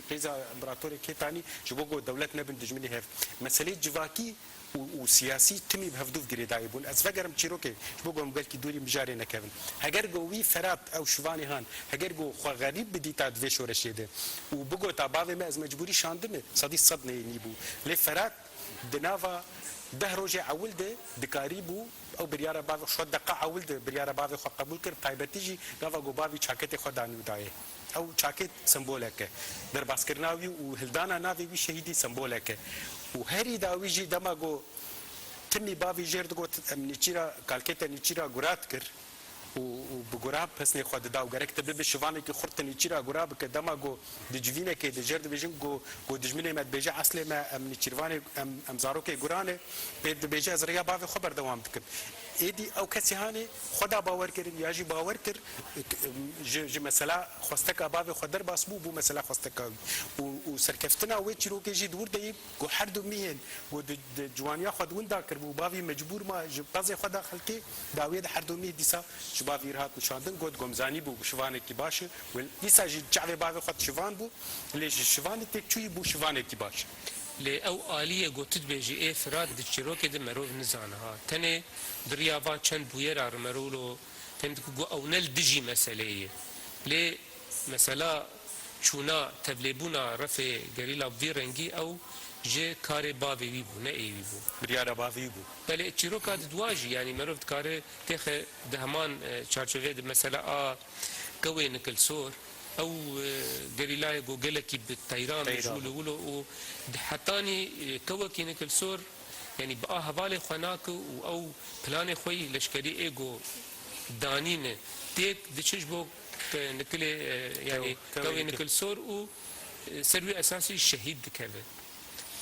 qîza împeratorê kê tanî ji bo ku dewlet nebin dijminê hev. Meselê civakî û, û siyasî timî bi hevdûv girêdayî bûn. Ez vegerim çîrokê, ji bo ku em belkî dûrî mijarê nekevin. Heger ku wî Ferat ew şivanê han, heger ku xwe xerîb bidîta di vê şoreşê de û bigota bavê me ez mecbûrî şandime, sedî sed neyê nî bû. Lê Ferat di nava deh rojê ewil de dikarîbû ew biryara bavê xwe, deqa ewil de biryara bavê xwe qebûl kir, taybetî jî gava ku bavî çaketê xwe danî û dayê. Ew çakêt sembolek e. Derbaskirina wî û hildana navê wî şehîdî sembolek e. Û herî dawî jî dema ku timî bavî jêr digot, em nîçîra, kalkê te nîçîra gura dikir û, û bi gura pesnê xwe dida û gerek te bibe şivanekî xurt te nîçîra gura bike. Dema ku di civînekê de jêr dibêjin ku, ku dijminê me dibêje eslê me em nîçîrvanê, em, em zarokê guran e, pê dibêje ez rêya bavê xwe berdewam dikim. Êdî ew kesî hanê xwe da bawer kirin ya jî bawer kir, ji, ji mesela xwesteka bavê xwe derbas bû, bû mesela xwesteka wî. Û, û serkeftina wê çîrokê jî di wir de yî ku her du mîhên ku di, di ciwaniya xwe di winda kiribû, bavî mecbûr ma ji pezê xwe da xelkê, dawiyê de her du mîh dîsa ji bavî re hat nişandin, got, gomzanî bû, şivanekî baş e. Wel, dîsa jî çavê bavê xwe şivan bû, lê ji şivanî têk çûyî bû şivanekî baş. Lê ew aliyê ku tu dibêjî ê Firat di çîrokê de merov nizane ha. Tenê bi riya van çend bûyera re merov lo fêm dike ku ew ne li dijî meseleyê ye. Lê mesela çûna, tevlêbûna refê gerîla bi vî rengî ew ji karê bavê wî bû, ne ê wî bû. Biryara bavê wî bû. Belê çîroka di dua jî, yanî merov dikare têxe di heman, e, çarçoveyê de mesela a Kewê Nikilsor, ew, e, gerîlayê ku gelekî bi teyran Teyran. mijûl û wilo û di hetanî, e, kewekî Nikilsor, yanî bi a hevalê xwe nake û ew planê xwe yî leşkerî ê ku danîne têk diçe ji bo ke-, nikilê, e, yanî Kew-, kewê kewê nikil. Nikilsor û, e, ser wî esasî şehîd dikeve.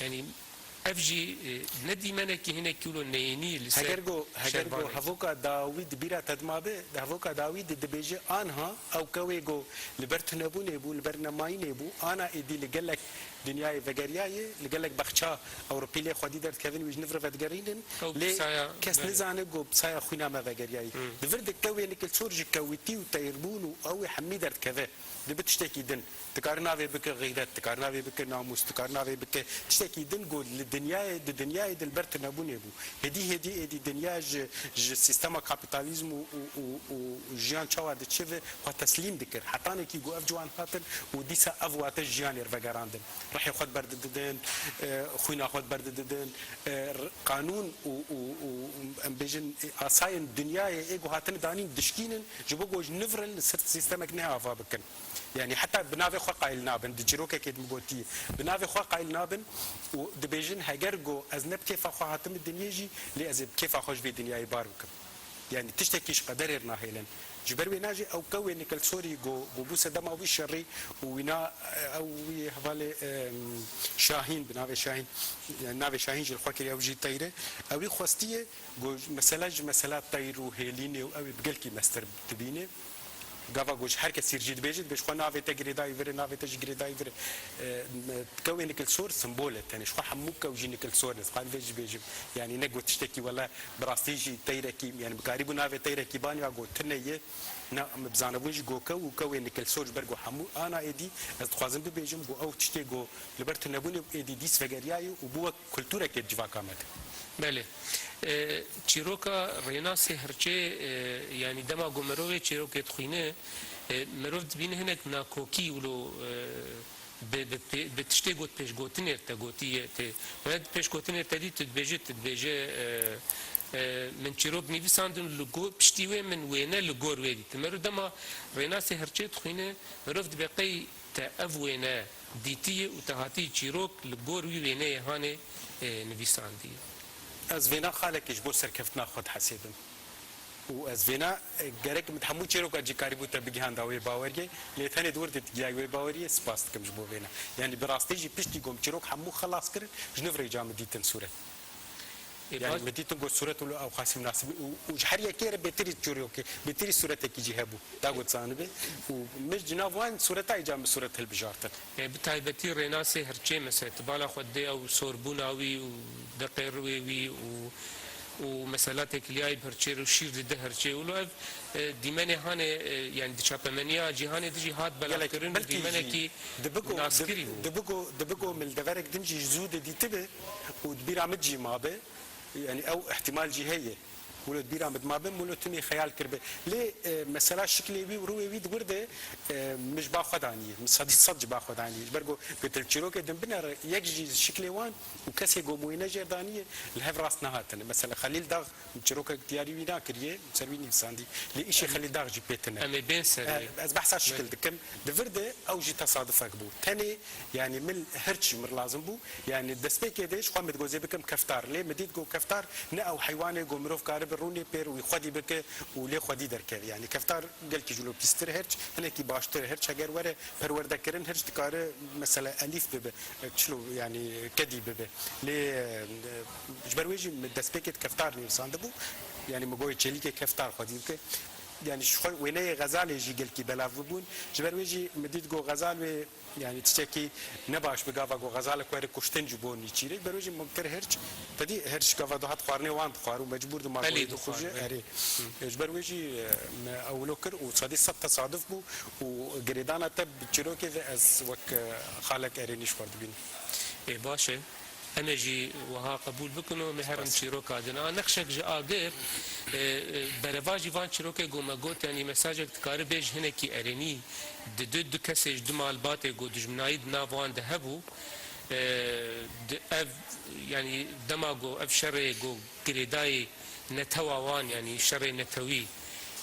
Yanî ev jî, e, ne dîmenekî hinekî wilo neyênî li ser Heger go, heger go şervanekî. Hevoka dawî di bîra te dima be, hevoka dawî di dibêje anha ew kewê go li ber tunebûnê bû, li ber nemayînê bû, ana êdî li gelek dinyayê vegeriyaye, li gelek bexça Ewropî lê xwedî derdikevin wî ji nivre vedigerînin. Ew Lê pisaya kes belê. Nizane go pisaya xwîna me vegeriyaye. Hmm. Di vir de kewê Nikilsor ji kewitî û teyrbûn û ew ê hemî derdikeve. Dibe tiştekî din. Dikare navê bike xîret, dikare navê bike namûs, dikare navê bike tiştekî din ku li dinyayê, di dinyayê de li ber tunebûnê bû. Hêdî hêdî êdî dinya ji, ji sîstema kapîtalîzm û, û, û, û jiyan çawa diçe ve xwe teslîm dikir. Hetanekî ku ev ciwan hatin û dîsa ev wate jiyanê re vegerandin. ruhê xwe diberdidin, e, xwîna xwe diberdidin, e, r-, qanûn û, û, û, em bêjin, e, asayên dinyayê ê ku hatine danîn dişkînin, ji bo ku ji nû re li ser sîstemek ne ava bikin. Yanî heta bi navê xwe qayîl nabin, di çîrokekê de min gotiye, bi navê xwe qayîl nabin û dibêjin, heger ku ez ne bi kêfa xwe hatime dinyê jî, lê ez ê bi kêfa xwe ji vê dinyayê bar bikim. Yanî tiştekî ji qederê re nahêlin. Ji ber wê najê ew kewê Nikolsorî ku, ku bû sedema wî şerî û wîna, ew wî hevalê, em, Şahîn, bi navê Şahîn, navê Şahîn jî li xwe kiriye, ew jî teyr e. Ewî xwestiye ku mesela ji mesela teyr û hêlînê û ew ê bi gelkî mestir dibîne. Gava ku ji her kesî re jî dibêje, dibêje, xwe navê te girêdayî vir e, navê te jî girêdayî vir e. E, me, kewê Nikolsor simbol e tenê. Ji xwe hemû kew jî Nikolsor ne. Ez xwe vê jî bêjim. Yanî ne got tiştekî wele bi rastî jî teyrekî, yanî bikarîbû navê teyrekî banî ya got tune ye. Na, em bi zanebûn jî got kew û kewê Nikolsor ji ber got hemû ana êdî, ez dixwazim bibêjim got ew tiştê got li ber tunebûnê êdî dîs vegeriyaye û bû wek kulturekê di civaka me de. Belê. E, çîroka Rênasê Hirçê, e, yanî dema ku mirovê çîrokê dixwîne, e, mirov dibîne hinek nakokî wilo, e, bi, bi pê-, bi tiştê got pêşgotinê te gotiye tê. Wê pêşgotinê te dî tu dibêjî, tu dibêje, e, e, min çîrok nivîsandin li go-, piştî wê min wêne li gor wê dîtin. Mero dema Rênasê Hirçê dixwîne, mirov dibe qey te ev wêne dîtiye û te hatî çîrok li gor wî wêneyê hanê, e, nivîsandiye. Ez vêna xalekê ji bo serkeftina xwe dihesêbim. Û ez vêna, e, gerek min hemû çîroka cîkarîbû te bigihanda wê baweriyê, lê tenê di wir de gihayî wê baweriyê, spas dikim ji bo vêna. Yanî bi rastî jî piştî ku min çîrok hemû xelas kirin, ji nû re ca min dîtin sûret. Ê, yanî baş. Min dîtin ku sûret û ew xasî minasib û, û ji her yekê re bêtirî çîrokê, bêtirî sûretekî jî hebû. Da got zanibe. Û min ji nav wan sûreta îca min sûret hilbijartin. E, bi taybetî Rênasê Hirçê, mesela, tu bala xwe didê ew sorbûna wî û deqê riwê wî û, û mesela têkiliyayî bi hirçê re û şîr dide hirçê. Wilo ev, e, dîmenê hanê, e, yanî di çapemeniya cîhanê de jî hat belavkirin û dîmenekî naskirî bû. Dibigo, dibigo min li deverek din jî ji zû de dîtibi û di bîra min jî mabe. Yanî ew îhtimal jî heye. Wilo di bîra min dimabe, wilo tu nê xeyal kiribe. Lê, e, mesela şiklê wî û rûyê wî di wir de, e, min ji ba xwe daniye. Min sedî sed ji ba xwe daniye. Ji ber ku gotin çîrokê din binere, yek jî şiklê wan û kesê ku min wêne jê daniye, li hev rast nehatine. Mesela Xelîl Dax, çîrokek diyarî wî nakiriye, ser wî nivîsandî. Lê îşê Xelîl Dax jî pê tune. Em ê bên ser wê. E, ez behsa şikil dikim. Di vir de ew jî tesadufek bû. Tenê, yanî min hirç ji min lazim bû. Yanî destpêkê de ji xwe min digozê bikim keftar. Lê min dît ku keftar ne ew heywanê ku mirov karibe rûnê pêr û wî xwedî bike û lê xwedî derkeve. Yanî keftar gelkî ji wilo pîstir hirç, hinekî baştir hirç heger were perwerdekirin, hirç dikare mesela elîf bibe, çilo, yanî kedî bibe. Lê, e, ji ber wê jî min destpêkê di keftar nivîsandibû. Yanî min goyê çêlîkê keftar xwedî bike. Yanî ji xwe wêneyê Xezalê jî gelkî belav bibûn. Ji ber wê jî min dît ku Xezal wê, yanî tiştekî ne baş bi gava ku Xezalek were kuştin ji bo nîçîrê. Ji ber wê jî min kir hirç. Te dî hirç gava dihat xwarinê wan dixwar û mecbûr di ma Belê, dixwar, dixuje. Belê. Erê. Ji ber wê jî, e, me ewlo kir û sedî sed tesaduf bû û girêdana te bi çîrokê de ez wek, e, xalek erênî ji xwe dibînim. Ê, baş e. Em ê jî wiha qebûl bikin û em ê herin çîroka din. A, nexşek ji agir, e, e, berevajî van çîrokê ku me got, yanî mesajek dikare bê ji hinekî erênî, di du, du kesê ji du malbatê ku dijminayî di nav wan de hebû, e, di ev, yanî dema ku ev şerê ku girêdayî netewa wan, yanî şerê netewî,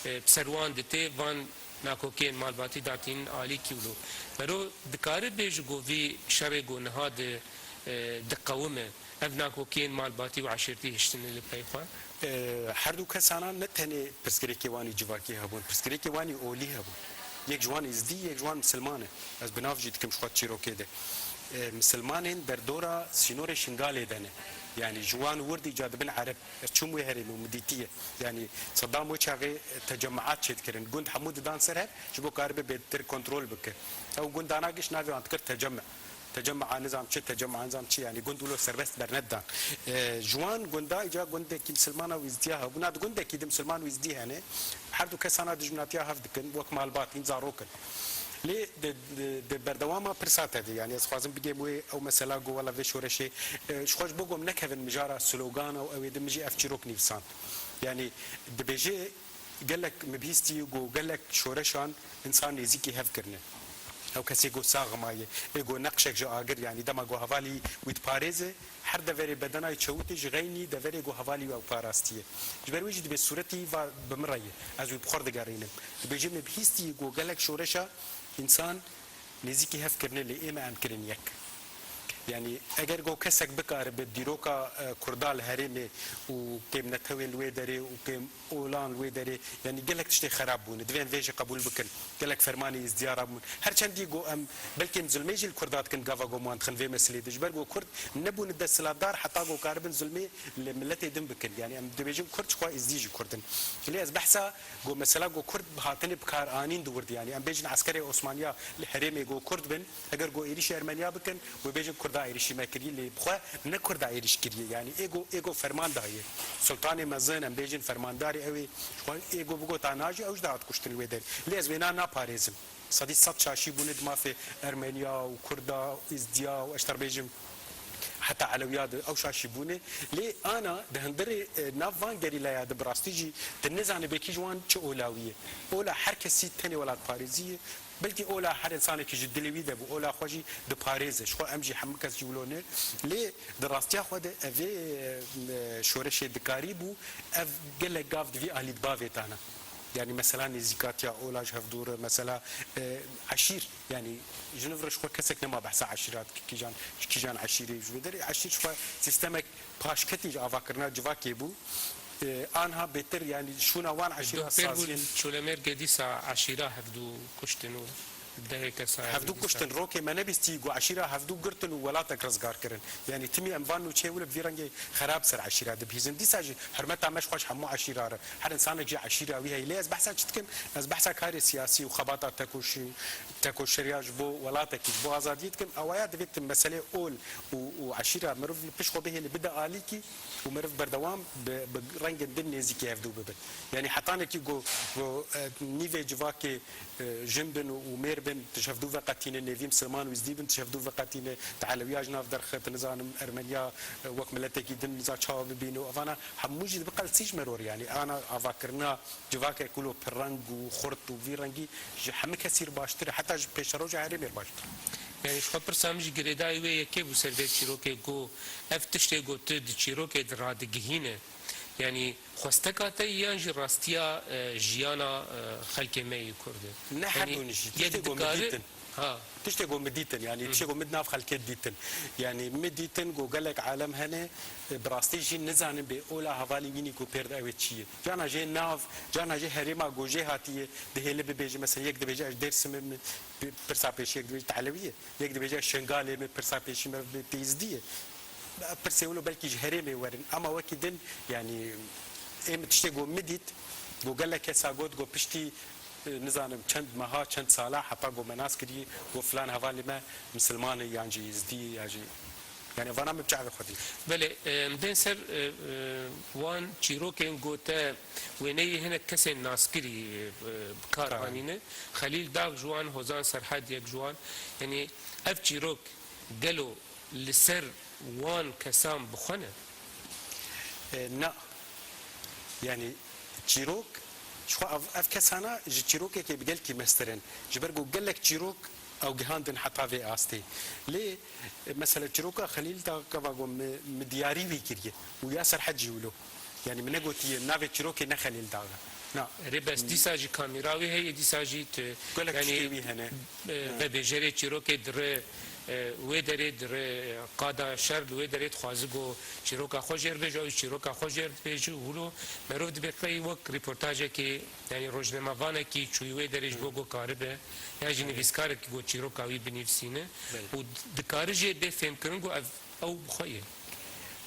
e, bi ser wan ditê, van nakokên malbatî datînin alîkî wilo. Mero dikare bê ji go vî şerê go niha di, e, diqewime, ev nakokên malbatî û eşîrtî hiştine li pey xwe? E, her du kesana ne tenê pirsgirêkê wan î civakî hebûn, pirsgirêkê wan î olî hebûn. Yek ji wan êzdî, yek ji wan misilman e. Ez bi nav jî dikim ji xwe çîrokê de. E, misilmanên derdora sînorê Şingalê de ne. Yanî ji wan wir dî ca dibin ereb. Ez çûm wê herêmê û min dîtiye. Yanî Sedam wê çaxê tecemmeat çêdikirin. Gund hemû didan ser hev, ji bo karibe bêtir kontrol bike. Ew gund dana giş navê wan dikir tecemme. Tecemma nizam çi, tecemma nizam çi, yanî gund wilo serbest bernedidan. E, ji wan gunda îca gundekî misilmana wîzdiya hebû. Na di gundekî di misilman wîzdî hene. Her du kesana dijminatiya hev dikin, wek malbat, hîn zarok in. Lê di, di, di berdewama pirsa te de, yanî ez xwazim bigêm wê ew mesela ku wela vê şoreşê, e, ji xwe ji bo ku em nekevin mijara slogana û ew ê di min jî ev çîrok nivîsand. Yanî dibêje gelek min bihîstî ku gelek şoreşan însan nêzîkî hev kirine. Ew kesê ku sax maye, ê ku neqşek ji agir, yanî dema ku hevalî wî diparêze, her deverê bedena wî çewitê ji xeynî deverê ku hevalî wî ew parastiye. Ji ber wê jî dibê sûretî wî va bi min re ye. Ez wî bi xwe re digerînim. Dibêjim, me bihîstiye ku gelek şoreşa însan nêzîkî hev kirine, lê ême em kirin yek. Yanî eger ku kesek bikaribe dîroka, e, Kurda li herêmê û kêm netewên li wê derê û kêm olan li wê derê, yanî gelek tiştê xerab bûne. Divên vê jî qebûl bikin. Gelek fermanê êzdiya rabûn. Her çendî ku em belkî em zulmê jî li Kurda dikin, gava ku wan dixin vê meselê de. Ji ber ku Kurd nebûne desthilatdar heta ku karibin zulmê li miletê din bikin. Yanî em dibêjin Kurd, ji xwe êzdî jî Kurd in. Lê ez behsa ku mesela ku Kurd hatine bikaranîn di wir de. Yanî em bêjin eskerê Osmaniya li herêmê ku Kurd bin, eger ku êrîşî Ermeniya bikin, wê bêjin Kurda êrîşî me kiriye, lê bi xwe ne Kurda êrîş kiriye. Yanî ê ku, ê ku ferman daye. Sultanê mezin, em bêjin fermandarê ew ê, ji xwe ê ku bigota na jî, ew jî dihat kuştin li wê derê. Lê ez wêna naparêzim. Sedî sed şaşî bûne di mafê Ermeniya û Kurda, Êzdiya û ez ji te re bêjim heta Elewiya de ew şaşî bûne. Lê ana di hundirê, e, nav van gerîlaya de bi rastî jî tu nizane belkî ji wan çi ola wî ye. Ola her kesî tenê welatparêzî ye. Belkî ola her însanekî ji dilê wî de bû, ola xwe jî diparêze. Ji xwe em jî hemû kes jî wilo ne. Lê di rastiya xwe de evê, e, şoreşê dikarî bû, ev gelek gav di vî alî di bavêtana. Yanî mesela nêzîkatiya ola ji hev dûr, mesela, e, eşîr, yanî ji niv re ji xwe kesek nema behsa eşîra dike, kîjan, ji kîjan eşîrê ji wê derê. Eşîr ji xwe sîstemek paşketî ji avakirina civakê bû. E, anha bêtir, yanî şûna wan eşîra Duh pêr bû saziyên Çolemêrgê dîsa eşîra hevdû kuştin û dehê kesa hevdû dîsa kuştin. Rokê me nebîstî ku eşîra hevdû girtin û welatek rizgar kirin. Yanî timî em van nûçeyê wilo bi vî rengê xerab ser eşîra dibihîzin. Dîsa jî hurmeta me ji xwe ji hemû eşîra re. Her însanek jî eşîra wî heye. Lê ez behsa çi dikim? Ez behsa karê siyasî û xebata tekoşî-, tekoşeriya ji bo welatekî, ji bo azadiyê dikim. Ewaya divê tu meselê ol û, û eşîra mirov li pişt xwe bihêle bide alîkî û meriv berdewam bi, bi rengên din nêzîkî hevdû bibin. Yanî hetanekî ku, ku, e, nîvê civakê, e, jin bin û, û mêr bin, tu ji hevdû veqetîne, nêvî misilman û êzdî bin, tu ji hevdû veqetîne, tu elewiya ji nav derxe, tu nizanim ermeniya, e, wek miletekî din niza çawa bibîne û evana hemû jî dibe qelsî ji meror, yanî ana avakirina civakek wilo pirreng û xurt û vî rengî ji hemî kesî re baştir e, heta ji pêşeroja herêmê re baştir e. Yanî ji xwe pirsa min jî girêdayî wê yekê bû ser vê çîrokê ku ev tiştê ku tu di çîrokê de radigihîne, yanî xwesteka te yan jî rastiya, e, jiyana, e, xelkê me yê Kurd e? Ne her Yanî du jî. Yek Tiştê ku min dikare dîtin. Ha. Tiştê ku min dîtin, yanî Hı. tiştê ku min di nav xelkê dîtin. Yanî min dîtin ku gelek alem hene, e, bi rastî jî nizanin bê ola hevalî wînî ku pêr de ew ê çi ye. Cana jê nav, cana jê herêma ku jê hatiye, dihêle bibêje, mesela yek dibêje ez Dêrsimê min, pi-, pirsa pêşî yek dibêje tu elewî ye. Yek dibêje ez Şengalê min, pirsa pêşî meriv bê tu êzdî ye. Pirsê wilo belkî ji herêmê werin, ama wekî din, yanî ê min tiştê ku min dît, ku gelek kesa got, ku piştî, e, nizanim çend meha, çend sala, heta ku me nas kirî, ku filan hevalê me misilman e, yan jî êzdî ye, yan jî, yanî vana min bi çavê xwe dît. Belê, e, em bên ser, e, e, wan çîrokên ku te wêneyê hinek kesên naskirî, e, e, bi kar Tamam. anîne. Xelîl Dag ji wan, Hozan Serhed yek ji wan. Yanî ev çîrok gelo li ser wan kesan bi xwe ne? E, na. Yanî çîrok, ji xwe ev, ev kesana ji çîrokekê bi gelkî mestir in. Ji ber ku gelek çîrok ew gihandin heta vê astê. Lê, e, mesela çîroka Xelîl Dag gava ku mi, mi diyarî wî kiriye û ya Serhed jî wilo. Yanî min negotiye navê çîrokê ne Xelîl Dag e. Na. Erê, bes dîsa jî kamera wî heye, dîsa jî tu, Gelek yanî, tiştê wî hene. e, Ha. vebêjerê çîrokê dire, e, wê derê dire, e, qada şer li wê derê dixwazi ku çîroka xwe jêr bêje, ew çîroka xwe jêr dibêje û wilo merov dibê qey wek rîportajekê, yanî rojnamevanekî çûyî wê derê ji bo ku karibe, yan jî Belê. nivîskarekî ku çîroka wî binivîsîne Belê. û dikare jê bê fêmkirin ku ev, ew bi xwe ye.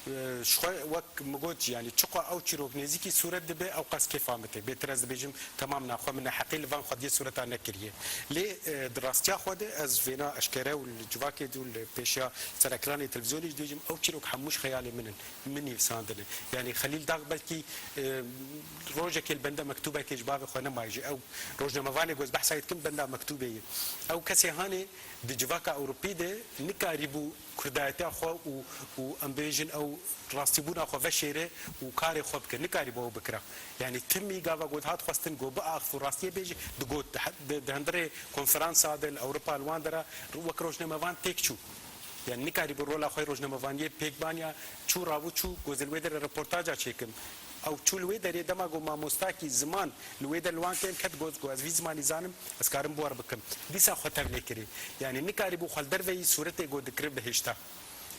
Ji xwe wek min got jî, yanî çiqo ew çîrok nêzîkî sûret dibe, ew qas kêfa min tê. Bêtir ez dibêjim, temam, naxwe min neheqî li van xwediyê sûreta nekiriye. Lê, e, di rastiya xwe de ez vêna eşkere û li civakê dû li pêşiya ser ekranê televîzyonê jî dibêjim, ew çîrok hemû ji xeyalê min in, min nivîsandine. Yanî Xelîl Dag belkî, e, rojekê li benda mektûbekê ji bavê xwe nemaye jî. Ew rojnamevanê ku ez behsa wî dikim benda mektûbê ye. Ew kesê hanê di civaka Ewropî de nikarîbû Kurdayetiya xwe û, û em bêjin ew rastîbûna xwe veşêre û karê xwe bike. Nikarîbû ew bikira. Yanî timî gava ku dihat xwestin ku biaxif û rastiyê bêjî, digot, di, di hundirê konferansa de li Ewropa li wan dera wek rojnamevan têk çû. Yanî nikarîbû rola xwe rojnamevaniyê pêk baniya, çû rabû çû, ku ez li wê derê reportaja çêkim. Ew çû li wê derê, dema ku mamostakî ziman li wê der li wan kêm ket, got ku ez vî zimanî zanim, ez karim bi we re bikim. Dîsa xwe tevlê kirî. Yanî nikarîbû xwe li derveyî sûretê ku dikir bihişta.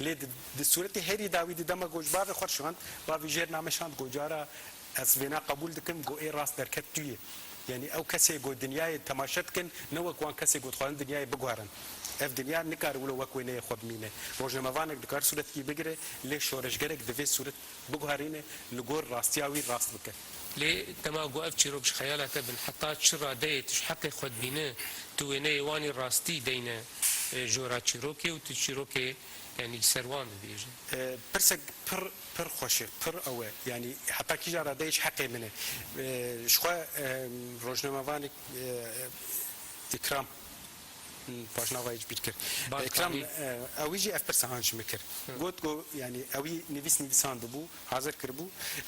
Lê di, di sûretê herî dawî de dema ku ji bavê xwe şand, bavê jêr name şand ku cara ez vêna qebûl dikim ku ê rast derket tu yê. Yanî ew kesê ku dinyayê temaşe dikin, ne wek wan kesê ku dixwazin dinyayê biguherin. Ev dinya nikare wilo wek wêneyê xwe bimîne. Rojnamevanek dikare sûretekî bigire, lê şoreşgerek divê sûret biguherîne, li gor rastiya wî rast bike. Lê dema ku ev çîrok ji xeyala te bin, heta çi radeyê tu ji heqê xwe dibîne, tu wêneyê wanî rastî deyne, e, jora çîrokê û tu çîrokê, yanî li ser wan dibêje? E, pirsek pir, pir xweş e, pir ew e. Yanî heta kîja radeyê ji heqê min e. E, ji xwe, e, rojnamevanek, e, Îkram, hmm, paşnava ji bîr kir. Balkanî. Îkram, e, ewî jî ev pirsa han ji min kir. Hı. Got ku, yanî, ewî nivîs nivîsandibû, hazir kiribû.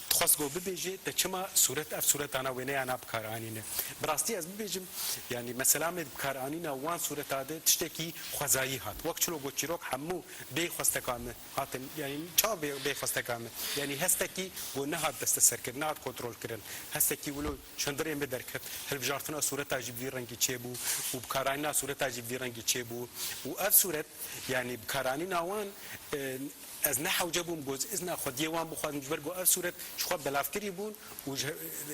Dixwest ku bibêje, te çima sûret, ev sûretana wêneyana bi kar anîne. Bi rastî ez bibêjim, yanî, mesela me bi kar anîna wan sûreta de tiştekî xwezayî hat. Wek çilo got çîrok hemû bê xwesteka me hatin, yanî, çawa bê, bê xwesteka me? Yanî, hestekî ku nehat desteserkirin, nehat kontrolkirin. Hestekî wilo Çendirê me derket, hilbijartina sûreta jî bi vî rengî çêbû û bikaranîna sûreta jî bi vî rengî çêbû. Û ev sûret, yanî bikaranîna wan, e, ez ne hewce bûm ku ez izna xwediyê wan bixwazim, ji ber ku ev sûret ji xwe belavkirî bûn û ji,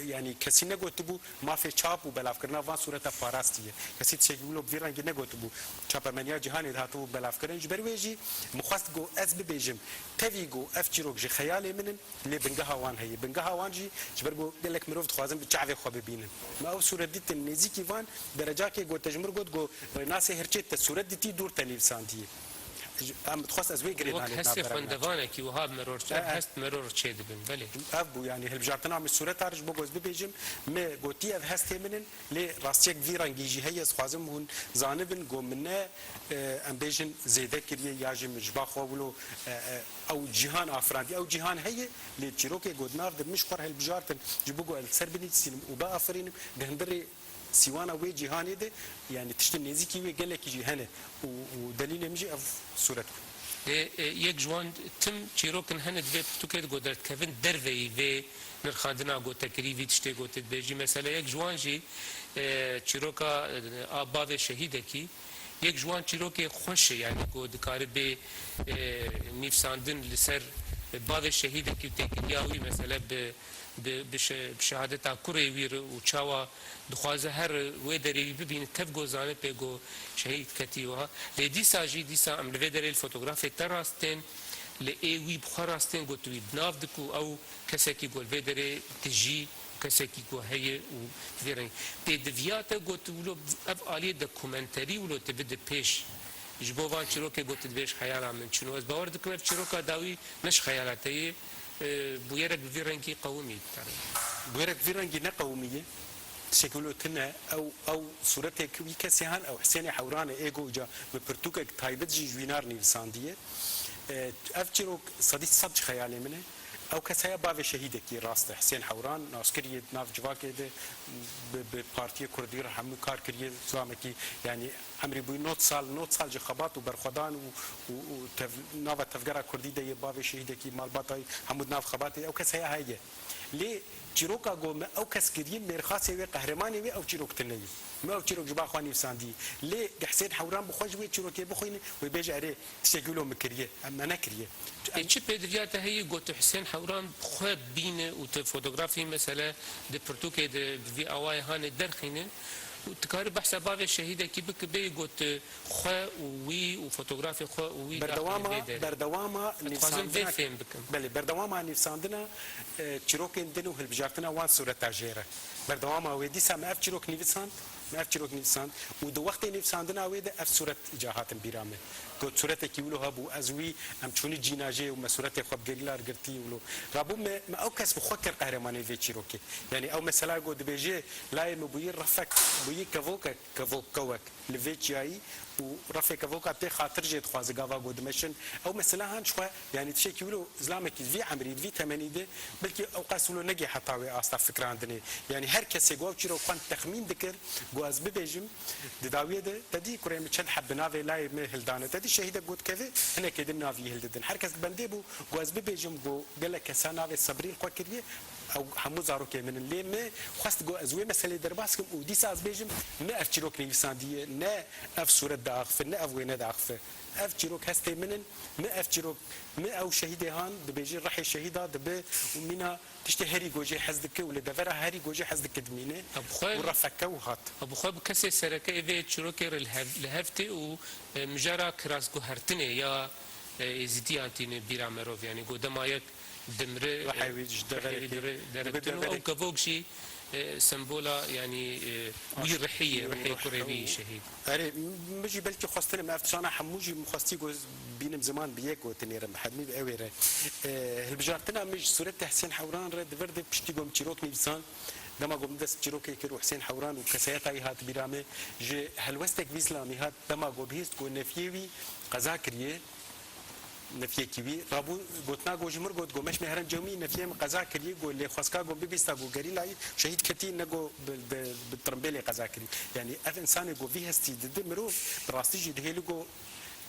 yanî kesî negotibû mafê çap û belavkirina van sûreta parastiye. Kesî tiştekî wilo bi vî rengî negotibû. Çapemeniya cîhanê de hatibû belavkirin. Ji ber wê jî min xwest ku ez bibêjim, tevî ku ev çîrok ji xeyalê min in, Lê bingeha wan heye. Bingeha wan jî ji ber ku gelek mirov dixwazin bi çavê xwe bibînin. Me ew sûret dîtin nêzîkî van derecakê ku te ji mir got ku rênasê hirçê te sûret dîtî dûr te nivîsandiyê. Em dixwest ez wê girê Wek danê hestê navbera xwendevanekî wiha bi mirov, E, e. hest mirov çê dibin, belê. Ev bû, yanî hilbijartina min sûreta ji bo ku ez bibêjim, me gotî ev hestê min in, lê rastiyek vî rengî jî heye, ez dixwazim hûn zanibin ku min ne, e, em bêjin zêde kiriye ya jî min ji ba xwe wilo, e, e, Ew cîhan afirandî, ew cîhan heye, lê çîrokê ku di nav de min ji xwe re hilbijartin, ji bo ku ez li ser binivîsînim û biafirînim, di hundirê sîwana wê cîhanê de, yanî tiştên nêzîkî wê gelekî jî hene û, û delîlê min jî ev sûret bû. Lê, e, yek ji wan tim çîrokin hene di vê pirtûkê de ku derdikevin derveyî vê nirxandina gotekirî, vî tiştê ku tu dibêjî. Mesela yek ji wan jî, e, çîroka, e, a bavê şehîdekî, Yek ji wan çîrokê xweş e, yanî ku dikare bê, e, nivîsandin li ser bavê şehîdekî û têkiliya wî, mesele bi, bi, bi şe-, bi şehadeta kurê wî re û çawa dixwaze her wê derê wî bibîne, tev ku zane pê ku şehîd ketî wiha. Lê dîsa jî, dîsa em li vê derê li fotografê te rast tên, li ê wî bi xwe rast tên, ku tu wî bi nav dik û ew kesekî ku li vê derê dijî, kesekî ku heye û vê rengî. Tê diviya te got wilo ev aliyê dokumenterî wilo tu bide pêş. Ji bo van çîrokê got dibêj xeyala min çûn. Û ez bawer dikim ev çîroka dawî ne ji xeyala te yê, e, bûyerek bi vî rengî qewimî. Bûyerek bi vî rengî ne qewimî ye. Tiştekî wilo tune, ew, ew sûretek wî kesê han, ew Hisênê Hewran e, ê ku ca bi pirtûkek taybet jî ji wî nar nivîsandiye. E, ev çîrok sedî sed ji xeyalê min e. Ew kes heye bavê şehîdekî rast e. Hisên Hewran, naskirî yê di nav civakê de bi, bi Partiyê Kurdî re hemû kar kiriye, zilamekî, yanî emrî bûyî nod sal, nod sal ji xebat û berxwedan û, û, û tev-, nava tevgera Kurdî de yê bavê şehîdekî malbatayî hemû di nav xebatê. Ew kes heye heye. Lê çîroka ku me ew kes kiriye, mêrxasê wê, qehremanê wê ew çîrok tune ye. Me ew çîrok ji ba xwe nivîsandî. Lê Hisên Hewran bi xwe ji wê çîrokê bixwîne, wê bêje erê, tiştekî wilo min kiriye. Em me nekiriye. Ê, çi pêdiviya te heye ku tu Hisên Hewran bi xwe bîne û tu fotografî, mesele, di pirtûkê de bi vî awayê hanê derxîne û tu karî behsa bavê şehîdekî bike, bêyî ku tu xwe û wî û fotografê xwe û wî daxîne Berdewama, vê derê. berdewama Ez dixwazim vê nivîsandina, fêm bikim. Belê, berdewama nivîsandina, e, çîrokên din û hilbijartina wan sûreta jê re. Berdewama wê dîsa me ev çîrok nivîsand, me ev çîrok nivîsand û di wextê nivîsandina wê de ev sûret îca hatin bîra me. Got, sûretekî wilo hebû, ez wî, em çûnî cîna jê û me sûretê xwe bi gerîla girtî wilo. Rabû me, me ew kes bi xwe kir qehremanê vê çîrokê. Yanî ew mesela got dibêje, layê min bûyî refek, bûyî kevokek, kevok kewek li vê çiyayî û refê kevoka tê xatir jê dixwaze gava got dimeşin. Ew mesela han ji xwe, yanî tiştekî wilo zilamekî di vî emrî, di vî temenî de, belkî ew qas wilo negê heta wê asta fikrandinê. Yanî her kesê got ew çîrok xwend texmîn dikir, got ez bibêjim, Di dawiyê de te dî kurê min çend heb bi navê layê min hildane. Te dî şehîdek got keve, hinekê din navî hildidin. Her kes li bendê bû, got ez bibêjim, got gelek kesa navê Sebrîn xwe kiriye, ew hemû zarokê min in. Lê min xwest got ez wê meselê derbas kim û dîsa ez bêjim, min ev çîrok nivîsandiye, ne ev sûret diaxife, ne ev wêne diaxife. Ev çîrok hestê min in, min ev çîrok, min ew şehîdê han dibêjî rihê şehîda dibe û mîna Tiştê herî gojê hez dike û li devera herî gojê hez dike dimîne Ew bi xwe, û refeke û hat. Ew bi xwe bi kesê sereke ê vê çîrokê re li hev, li hev tê û, e, mijara kirasguhertinê ya, e, êzîdiyan tîne bîra merov. Yanî got dema yek dimre, Rihê e, wî ji rihê wî deverekê, dire-, dibe deretin û ew deverek. Kevok jî, e, sembola, yanî, e, wî rihî ye, Wî rihê rih kurê wî û şehîd. Erê, m-, min jî belkî xwestin im ev tiştana hemû jî min xwestî ku ez bînim ziman bi yek gotinê re, bi hemî bi ew ê re. E, hilbijartina min ji sûretê Hesên Hewran re di vir de piştî ku min çîrok nivîsan, dema ku min dest bi çîrokê kir û Hesên Hewran û kesayeta wî hat bîra me, ji helwestek vî zilamî hat, dema ku bihîst ku nefiyê wî qeza kiriye, nefiyekî wî rabû, gotina ku ji mir got, ku meşmê herem cewmî nefiyê min qeza kiriye, ku lê xwestka ku bibîsta ku gerîlayî şehîd ketî, ne ku bi, bi, bi tirimbêlê qeza kirî. Yanî ev însanê ku vî hestî didi mirov, bi rastî jî dihêli ku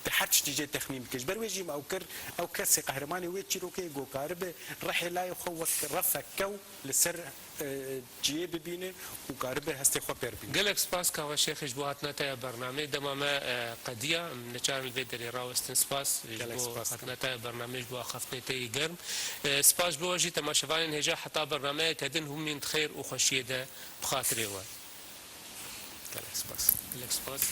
di her tiştî jê texmîn bike. Ji ber wê jî me ew kir, ew kesê qehremanê wê çîrokê ku karibe rihê layê xwe wek refek kew li ser, e, ciyê bibîne û karibe hestê xwe pêr bîne. Gelek spas Kawa Şêxê ji bo hatina te ya bernameyê. Dema me, e, qediya, em neçarin li vê derê rawestin. Spas ji Gelek bo spas. Hatina te ya bernameyê, ji bo axaftinê te yê germ. E, spas ji bo we jî temaşevanên hêja, heta bernameyeke din hûn mîn di xêr û xweşiyê de bi xatirê we. Gelek spas. Gelek spas.